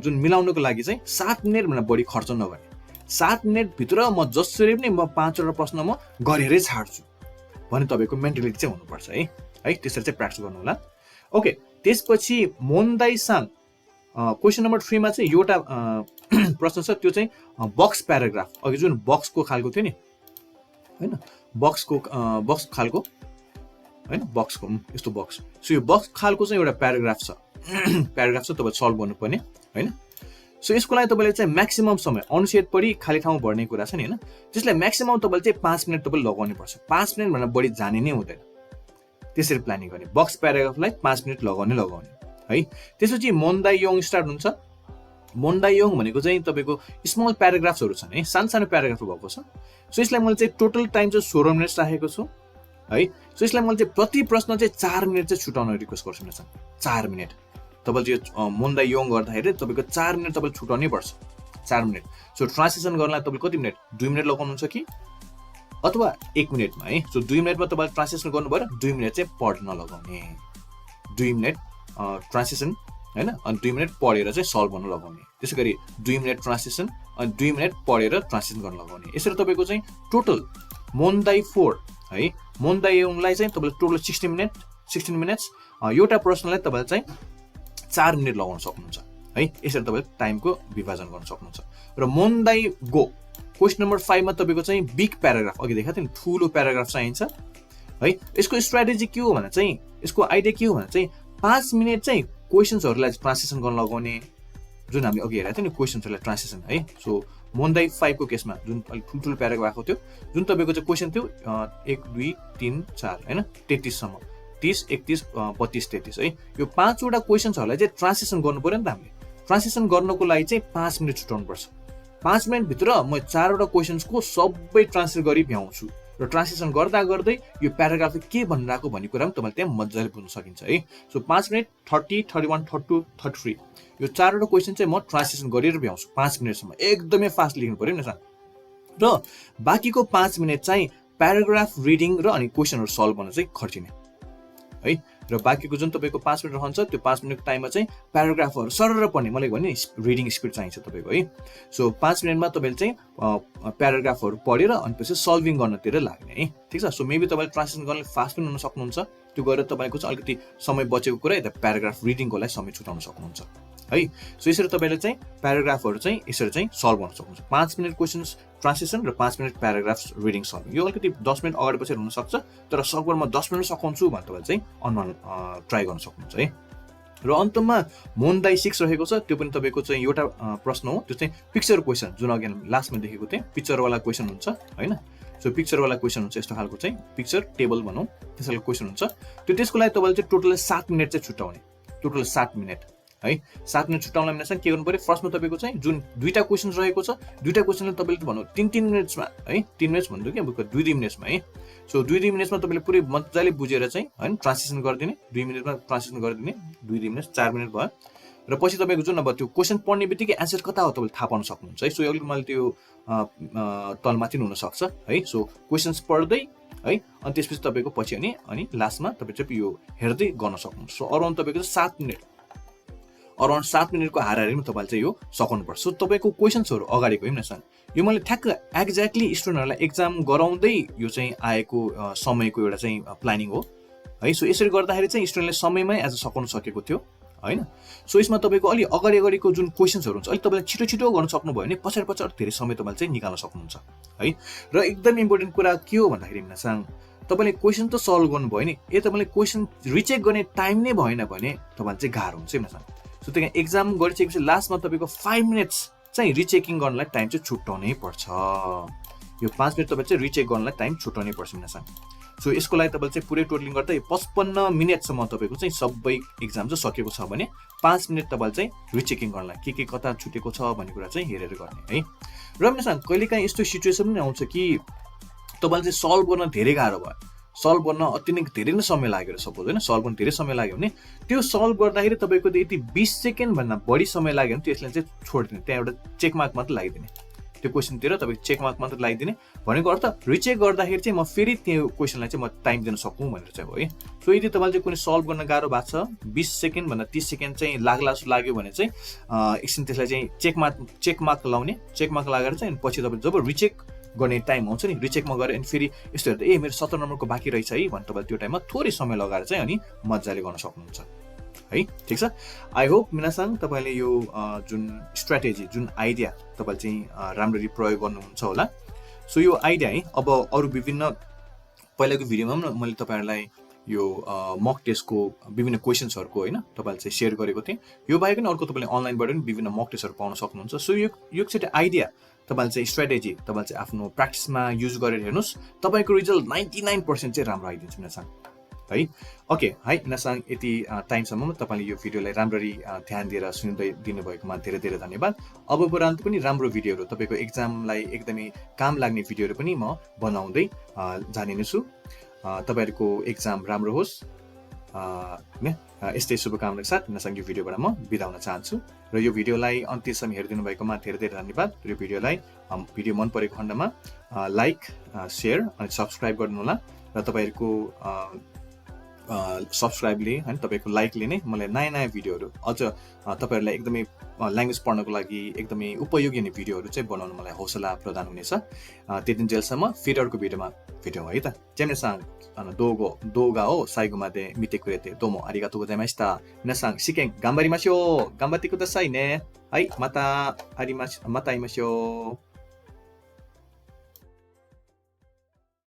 जुन मिलाउनुको लागि चाहिँ 7 मिनटभन्दा बढी खर्च नगर्ने। 7 मिनटभित्र म जसरी पनि म 5वटा प्रश्न म गरेरै छाड्छु भने तपाईँको मेन्टालिटी चाहिँ हुनुपर्छ है। त्यसरी चाहिँ प्र्याक्टिस गर्नु होला। ओके, त्यसपछि मोन्दाई साङ क्वेसन नम्बर 3 मा चाहिँ एउटा प्रश्न छ, त्यो चाहिँ बक्स प्याराग्राफ। अघि जुन बक्सको खालको थियो नि होइन, बक्स खालको होइन, बक्सको यस्तो बक्स। सो यो बक्स खालको चाहिँ एउटा प्याराग्राफ छ तपाईँले सल्भ गर्नुपर्ने होइन। सो यसको लागि तपाईँले चाहिँ म्याक्सिमम समय अनुच्छेद पढी खाली ठाउँ भर्ने कुरा छ नि होइन, त्यसलाई म्याक्सिमम तपाईँले चाहिँ 5 मिनट तपाईँले लगाउनु पर्छ। 5 मिनटभन्दा बढी जाने नै हुँदैन। त्यसरी प्लानिङ गर्ने, बक्स प्याराग्राफलाई 5 मिनट लगाउने है। त्यसपछि मोन्दाई योङ स्टार्ट हुन्छ। मोन्दाई योङ भनेको चाहिँ तपाईँको स्मल प्याराग्राफ्सहरू छन् है, सानो प्याराग्राफ भएको छ। सो यसलाई मैले चाहिँ टोटल टाइम चाहिँ 16 मिनट राखेको छु है। सो यसलाई मैले चाहिँ प्रति प्रश्न चाहिँ 4 मिनट चाहिँ छुटाउन रिक्वेस्ट गर्छु न। 4 मिनट तपाईँले यो मोन्दाई योङ गर्दाखेरि तपाईँको 4 मिनट तपाईँले छुटाउनै पर्छ, 4 मिनट। सो ट्रान्सलेसन गर्नलाई तपाईँले कति मिनट, 2 मिनट लगाउनुहुन्छ कि अथवा 1 मिनटमा है। सो 2 मिनटमा तपाईँले ट्रान्सलेसन गर्नुभयो, 2 मिनट चाहिँ पढ्न लगाउने, 2 मिनट ट्रान्सलेसन होइन, अनि 2 मिनट पढेर चाहिँ सल्भ गर्न लगाउने। त्यसै गरी 2 मिनट ट्रान्सलेसन अनि 2 मिनट पढेर ट्रान्सलेसन गर्न लगाउने। यसरी तपाईँको चाहिँ टोटल मोन्दाई 4 है, मोन्दाई योङलाई चाहिँ तपाईँले टोटल 16 मिनट्स एउटा प्रश्नलाई तपाईँले चाहिँ 4 मिनट लगाउन सक्नुहुन्छ है। यसरी तपाईँले टाइमको विभाजन गर्न सक्नुहुन्छ। र मोन्दाई गो क्वेसन नम्बर 5 मा तपाईँको चाहिँ बिग प्याराग्राफ, अघि देखाएको थियो नि ठुलो प्याराग्राफ चाहिन्छ है। यसको स्ट्राटेजी के हो भने चाहिँ, यसको आइडिया के हो भने चाहिँ 5 मिनट चाहिँ क्वेसन्सहरूलाई ट्रान्सलेसन गर्न लगाउने, जुन हामीले अघि हेरेको थियो नि क्वेसन्सहरूलाई ट्रान्सलेसन है। सो मोन्दाई 5 को केसमा जुन अलिक ठुल्ठुलो प्याराग्राफ आएको थियो, जुन तपाईँको चाहिँ क्वेसन थियो 1 2 3 4 होइन 33 सम्म, 30 31 32 33 है। यो 5वटा क्वेसन्सहरूलाई चाहिँ ट्रान्सलेसन गर्नु पर्यो नि त हामीले। ट्रान्सलेसन गर्नको लागि चाहिँ 5 मिनट छुटाउनु पर्छ। 5 मिनटभित्र म 4वटा क्वेसन्सको सबै ट्रान्सलेट गरी भ्याउँछु र ट्रान्सलेसन गर्दा गर्दै यो प्याराग्राफले के भनिरहेको भन्ने कुरा पनि तपाईँले त्यहाँ मजाले बुझ्न सकिन्छ है। सो 5 मिनट 30 31 32 33 यो 4वटा क्वेसन चाहिँ म ट्रान्सलेसन गरेर भ्याउँछु 5 मिनटसम्म। एकदमै फास्ट लेख्नु पर्यो नि त। र बाँकीको 5 मिनट चाहिँ प्याराग्राफ रिडिङ र अनि क्वेसनहरू सल्भ गर्न चाहिँ खर्चिने है। र बाँकीको जुन तपाईँको 5 मिनट रहन्छ त्यो 5 मिनटको टाइममा चाहिँ प्याराग्राफहरू सरर पढ्ने, मलाई भने रिडिङ स्पिड चाहिन्छ तपाईँको है। सो 5 मिनटमा तपाईँले चाहिँ प्याराग्राफहरू पढेर अनि पछि सल्भिङ गर्नतिर लाग्ने है, ठिक छ। सो मेबी तपाईँले ट्रान्सलेसन गर्न फास्ट पनि हुन सक्नुहुन्छ, त्यो गरेर तपाईँको चाहिँ अलिकति समय बचेको कुरा यता प्याराग्राफ रिडिङको लागि समय छुटाउन सक्नुहुन्छ है। सो यसरी तपाईँले चाहिँ प्याराग्राफहरू चाहिँ यसरी चाहिँ सल्भ गर्न सक्नुहुन्छ। 5 मिनट क्वेसन्स ट्रान्सलेसन र 5 मिनट प्याराग्राफ्स रिडिङ सल्भिङ। यो अलिकति 10 मिनट अगाडि पछि हुनसक्छ, तर सकभर म 10 मिनट सघाउँछु भने तपाईँले चाहिँ अनुमान ट्राई गर्न सक्नुहुन्छ है। र अन्तमा मोन्दाई 6 रहेको छ, त्यो पनि तपाईँको चाहिँ एउटा प्रश्न हो, त्यो चाहिँ पिक्चर क्वेसन, जुन अघि लास्टमा देखेको थिएँ पिक्चरवाला क्वेसन हुन्छ होइन। सो पिक्चरवाला क्वेसन हुन्छ, यस्तो खालको चाहिँ पिक्चर टेबल भनौँ त्यस्तो खालको क्वेसन हुन्छ। त्यसको लागि तपाईँले चाहिँ टोटल 7 मिनट चाहिँ छुट्याउने, टोटल 7 मिनट है। 7 मिनट छुट्याउनलाई मिनेसन के गर्नु पऱ्यो, फर्स्टमा तपाईँको चाहिँ जुन दुईवटा क्वेसन रहेको छ, दुईवटा क्वेसनले तपाईँले भनौँ 3-3 मिनट्समा है, 3 मिनट्स भन्नु क्या 2-2 मिनट्समा है। सो 2-2 मिनट्समा तपाईँले पुरै मजाले बुझेर चाहिँ होइन ट्रान्सलेसन गरिदिने, 2 मिनटमा ट्रान्सलेसन गरिदिने, 2-2 मिनट 4 मिनट भयो। र पछि तपाईँको जुन अब त्यो क्वेसन पढ्ने बित्तिकै एन्सर कता हो तपाईँले थाहा पाउन सक्नुहुन्छ है। सो अलिक मैले त्यो तलमाथि हुनसक्छ है। सो क्वेसन्स पढ्दै है, अनि त्यसपछि तपाईँको पछि अनि लास्टमा तपाईँ चाहिँ यो हेर्दै गर्न सक्नुहुन्छ। सो अराउन्ड तपाईँको 7 मिनट, अराउन्ड 7 मिनटको हाराहारीमा तपाईँले चाहिँ यो सघाउनुपर्छ। सो तपाईँको क्वेसन्सहरू अगाडिको हेर्नुहोस्, यो मैले ठ्याक्क एक्ज्याक्टली स्टुडेन्टहरूलाई एक्जाम गराउँदै यो चाहिँ आएको समयको एउटा चाहिँ प्लानिङ हो है। सो यसरी गर्दाखेरि चाहिँ स्टुडेन्टले समयमै एज सघाउन सकेको थियो होइन। सो यसमा तपाईँको अलि अगाडिको जुन क्वेसन्सहरू हुन्छ अलिक तपाईँले छिटो छिटो गर्न सक्नुभयो भने पछाडि धेरै समय तपाईँले चाहिँ निकाल्न सक्नुहुन्छ है। र एकदम इम्पोर्टेन्ट कुरा के हो भन्दाखेरि मिनासाङ, तपाईँले क्वेसन त सल्भ गर्नुभयो नि, तपाईँले क्वेसन रिचेक गर्ने टाइम नै भएन भने तपाईँले चाहिँ गाह्रो हुन्छ मिनासाङ। सो त्यहाँ एक्जाम गरिसकेपछि लास्टमा तपाईँको 5 मिनट्स चाहिँ रिचेकिङ गर्नलाई टाइम चाहिँ छुट्याउनै पर्छ। यो 5 मिनट तपाईँ चाहिँ रिचेक गर्नलाई टाइम छुट्याउनै पर्छ मिनासाङ। सो यसको लागि तपाईँले चाहिँ पुरै टोटलिङ गर्दा 55 मिनटसम्म तपाईँको चाहिँ सबै एक्जाम चाहिँ सकेको छ भने 5 मिनट तपाईँले चाहिँ रिचेकिङ गर्नलाई के कता छुटेको छ भन्ने कुरा चाहिँ हेरेर गर्ने है। र मिनासाङ कहिलेकाहीँ यस्तो सिचुएसन पनि आउँछ कि तपाईँले चाहिँ सल्भ गर्न धेरै गाह्रो भयो, सल्भ गर्न अति नै धेरै नै समय लाग्यो सपोज होइन, सल्भ गर्न धेरै समय लाग्यो भने त्यो सल्भ गर्दाखेरि तपाईँको यदि 20 सेकेन्डभन्दा बढी समय लाग्यो भने त्यसलाई चाहिँ छोडिदिने, त्यहाँ एउटा चेक मार्क मात्र लगाइदिने, त्यो क्वेसनतिर तपाईँको चेक मार्क मात्र लगाइदिने। भनेको अर्थ रिचेक गर्दाखेरि चाहिँ म फेरि त्यो क्वेसनलाई चाहिँ म टाइम दिन सकौँ भनेर चाहिँ हो है। सो यदि तपाईँले चाहिँ कुनै सल्भ गर्न गाह्रो भएको छ, 20 सेकेन्डभन्दा 30 सेकेन्ड चाहिँ लाग्यो भने चाहिँ एकछिन त्यसलाई चाहिँ चेक मार्क लगाउने, चेक मार्क लगाएर चाहिँ पछि तपाईँ जब रिचेक गर्ने टाइम आउँछ नि, रिचेकमा गएर अनि फेरि यस्तो हेर्दा ए मेरो 17 नम्बरको बाँकी रहेछ है भने तपाईँले त्यो टाइममा थोरै समय लगाएर चाहिँ अनि मजाले गर्न सक्नुहुन्छ है। ठिक छ, आई होप मिनासाङ तपाईँले यो जुन स्ट्राटेजी, जुन आइडिया तपाईँले चाहिँ राम्ररी प्रयोग गर्नुहुन्छ होला। सो यो आइडिया है, अब अरू विभिन्न पहिलाको भिडियोमा पनि मैले तपाईँहरूलाई यो मक टेस्टको विभिन्न क्वेसन्सहरूको होइन तपाईँले चाहिँ सेयर गरेको थिएँ। यो बाहेक पनि अर्को तपाईँले अनलाइनबाट पनि विभिन्न मक टेस्टहरू पाउन सक्नुहुन्छ। सो यो एकचोटि आइडिया तपाईँले चाहिँ स्ट्राटेजी तपाईँले चाहिँ आफ्नो प्र्याक्टिसमा युज गरेर हेर्नुहोस्, तपाईँको रिजल्ट 99% चाहिँ राम्रो आइदिन्छ मिनासाङ है। ओके है मिनासाङ, यति टाइमसम्म तपाईँले यो भिडियोलाई राम्ररी ध्यान दिएर सुन्दै दिनुभएकोमा धेरै धेरै धन्यवाद। अब उपरान्त पनि राम्रो भिडियोहरू तपाईँको एक्जामलाई एकदमै काम लाग्ने भिडियोहरू पनि म बनाउँदै जाने नै छु। तपाईँहरूको एक्जाम राम्रो होस्, यस्तै शुभकामनाका साथ मिनासाङ यो भिडियोबाट म बिदा हुन चाहन्छु। र यो भिडियोलाई अन्त्यसम्म हेरिदिनु भएकोमा धेरै धेरै धन्यवाद। यो भिडियो मन परेको खण्डमा लाइक, सेयर अनि सब्सक्राइब गर्नुहोला। र तपाईँहरूको सब्सक्राइबले होइन तपाईँको लाइकले नै मलाई नयाँ नयाँ भिडियोहरू अझ तपाईँहरूलाई एकदमै ल्याङ्ग्वेज पढ्नको लागि एकदमै उपयोगी हुने भिडियोहरू चाहिँ बनाउनु मलाई हौसला प्रदान हुनेछ। त्यति जेलसम्म फेरि अर्को भिडियोमा भेटौँ है त। जेनेसाङ दोगा हो साइगोमा दे मिते कुरेते दोमो आरिगातो गोजाइमासिता। मिनासाङ सिकेङ गाम्बारिमास्यो, गाम्बाते कुदासाई ने है, माता आइमास्यो।